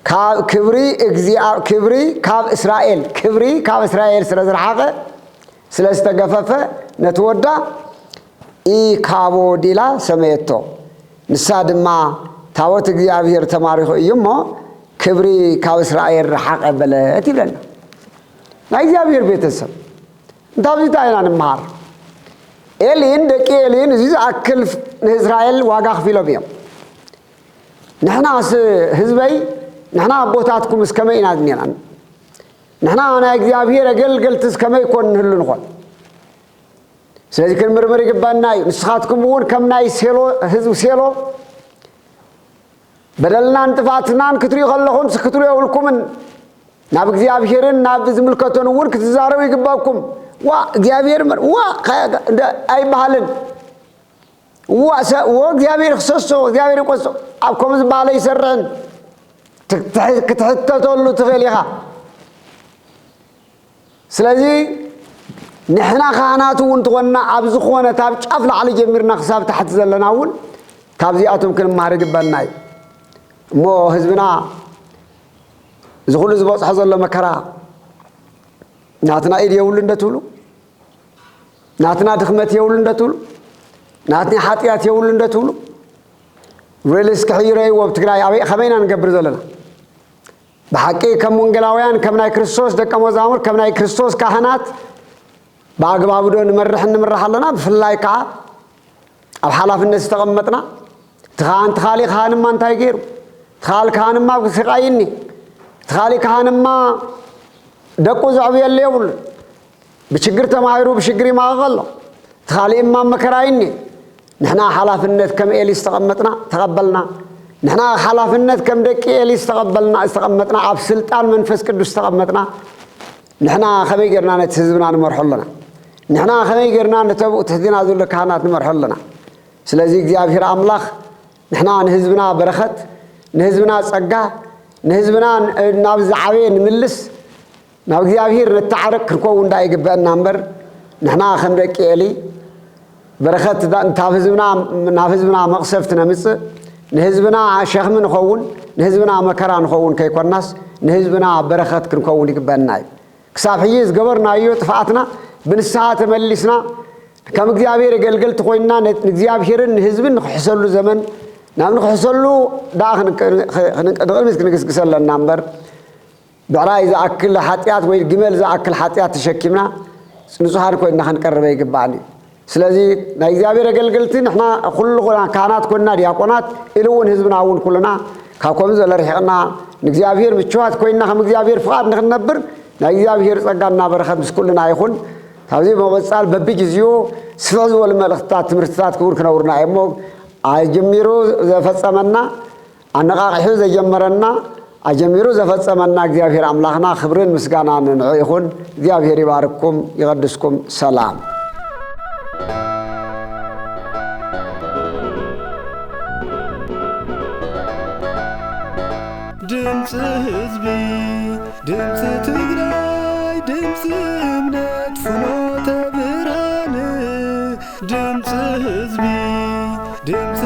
ካብ ክብሪ እግዚኣብ-፣ ክብሪ ካብ እስራኤል፣ ክብሪ ካብ እስራኤል ስለ ዝረሓቐ፣ ስለ ዝተገፈፈ፣ ነቲ ወዳ ኢካቦድ ኢላ ሰመየቶ። ንሳ ድማ ታቦት እግዚኣብሔር ተማሪኹ እዩ እሞ ክብሪ ካብ እስራኤል ረሓቐ በለት ይብለና። ናይ እግዚኣብሔር ቤተሰብ፣ እንታብዚ እንታይ ኢና ንምሃር? ኤሊን ደቂ ኤሊን እዚ ዝኣክል ንእስራኤል ዋጋ ከፊሎም እዮም። ንሕናስ ህዝበይ፣ ንሕና ኣቦታትኩም እስከመይ ኢና ዝኔና? ንሕና ናይ እግዚኣብሔር ኣገልገልትስ ከመይ ኮን ንህሉ ንኾን? ስለዚ ክንምርምር ይግባና እዩ። ንስኻትኩም እውን ከም ናይ ሴሎ፣ ህዝቢ ሴሎ በደልናን ጥፍኣትናን ክትሪኡ ከለኹም ክትሪኡ የብልኩምን። ናብ እግዚኣብሔርን ናብ ዝምልከቶን እውን ክትዛረቡ ይግባኩም። ዋ እግዚኣብሔር መር-፣ ዋ ከ-፣ እንደ-፣ ኣይበሃልን። ዋ ሰ-፣ ዎ እግዚኣብሔር ክሰሶ፣ እግዚኣብሔር ይቆሶ። ኣብ ከምኡ ዝበሃለ ይሰርዕን ት-፣ ትሕ-፣ ክትሕተተሉ ትኽእል ኢኻ። ስለዚ ንሕና ካህናት እውን ትኾንና ኣብ ዝኾነ ካብ ጫፍ ላዕሊ ጀሚርና ክሳብ ታሕቲ ዘለና እውን ካብዚኣቶም ክንመሃር ይግበና እዩ። እሞ ህዝብና እዚ ኩሉ ዝበፅሖ ዘሎ መከራ ናትና ኢድ የብሉ እንደትብሉ፣ ናትና ድኽመት የብሉ እንደትብሉ፣ ናትና ሓጢኣት የብሉ እንደትብሉ፣ ሪልስ ክሕይሮ ይዎ ኣብ ትግራይ ኣበይ ከመይና ንገብር ዘለና? ብሓቂ ከም ወንጌላውያን፣ ከም ናይ ክርስቶስ ደቀ መዛሙር፣ ከም ናይ ክርስቶስ ካህናት ብኣግባቡ ዶ ንመርሕ ንምራሕ ኣለና? ብፍላይ ከዓ ኣብ ሓላፍነት ዝተቐመጥና፣ እቲ ካህን፣ እቲ ካሊእ ካህንማ እንታይ ገይሩ? እቲ ካል-፣ ካህንማ ስቃይኒ፣ እቲ ካሊእ ካህንማ ደቁ ዘዕብየሉ የብሉን። ብችግር ተማሂሩ ብችግር ይማቐቕ ኣሎ። እቲ ካሊእማ መከራ ይኒ። ንሕና ሓላፍነት ከም ኤሊ ዝተቐመጥና ተቐበልና። ንሕና ሓላፍነት ከም ደቂ ኤሊ ዝተቐበልና፣ ዝተቐመጥና፣ ኣብ ስልጣን መንፈስ ቅዱስ ዝተቐመጥና፣ ንሕና ከመይ ጌርና ነቲ ህዝብና ንመርሖ ኣለና? ንሕና ከመይ ጌርና ነቶም ትሕትና ዘሎ ካህናት ንመርሖ ኣለና? ስለዚ እግዚኣብሔር ኣምላኽ ንሕና ንህዝብና በረኸት፣ ንህዝብና ጸጋ፣ ንህዝብና ናብ ዝዓበየ ንምልስ፣ ናብ እግዚኣብሔር ነተዓርቅ ክንከውን ደኣ ይግበአና እምበር፣ ንሕና ከም ደቂ ኤሊ በረኸት ዳ-፣ ካብ ህዝብና፣ ናብ ህዝብና መቕሰፍቲ ነምጽእ፣ ንህዝብና ሸኽሚ ንኸውን፣ ንህዝብና መከራ ንኸውን ከይኮናስ፣ ንህዝብና በረኸት ክንከውን ይግበአና እዩ። ክሳብ ሕጂ ዝገበርናዮ ጥፍኣትና ብንስሓ ተመሊስና፣ ከም እግዚኣብሔር ኣገልገልቲ ኮይንና፣ ነ-፣ ንእግዚኣብሔርን ንህዝብን ንኽሕሰሉ ዘመን፣ ናብ ንኽሕሰሉ ደኣ ክንቅ-፣ ንቅ-፣ ንቅድሚት ክንግስግስ ኣለና እምበር፣ ብዕራይ ዝኣክል ሓጢኣት ወይ ግመል ዝኣክል ሓጢኣት ተሸኪምና ንጹሃን ኮይንና ክንቀርብ ኣይግባእን እዩ። ስለዚ ናይ እግዚኣብሔር ኣገልገልቲ ንሕና ኩሉ ኮና ካህናት ኮይንና፣ ዲያቆናት፣ ኢሉ እውን ህዝብና እውን ኩልና ካብ ከምዚ ዝበለ ርሒቕና ንእግዚኣብሔር ምችዋት ኮይንና ከም እግዚኣብሔር ፍቓድ ንኽንነብር ናይ እግዚኣብሔር ጸጋና በረኸት ምስ ኩልና ይኹን። ካብዚ ብምቕጻል በብግዜኡ ስፍሕ ዝበሉ መልእኽትታት፣ ትምህርትታት ክውን ክነውርና እየ እሞ ኣጀሚሩ ዘፈጸመና፣ ኣነቓቒሑ ዘጀመረና፣ ኣጀሚሩ ዘፈጸመና እግዚኣብሔር ኣምላኽና ክብርን ምስጋናን ንዕኡ ይኹን። እግዚኣብሔር ይባርክኩም፣ ይቐድስኩም። ሰላም። ድምፂ ህዝቢ፣ ድምፂ ትግራይ፣ ድምፂ እምነት ፍኖተ ብርሃን። ድምፂ ህዝቢ፣ ድምፂ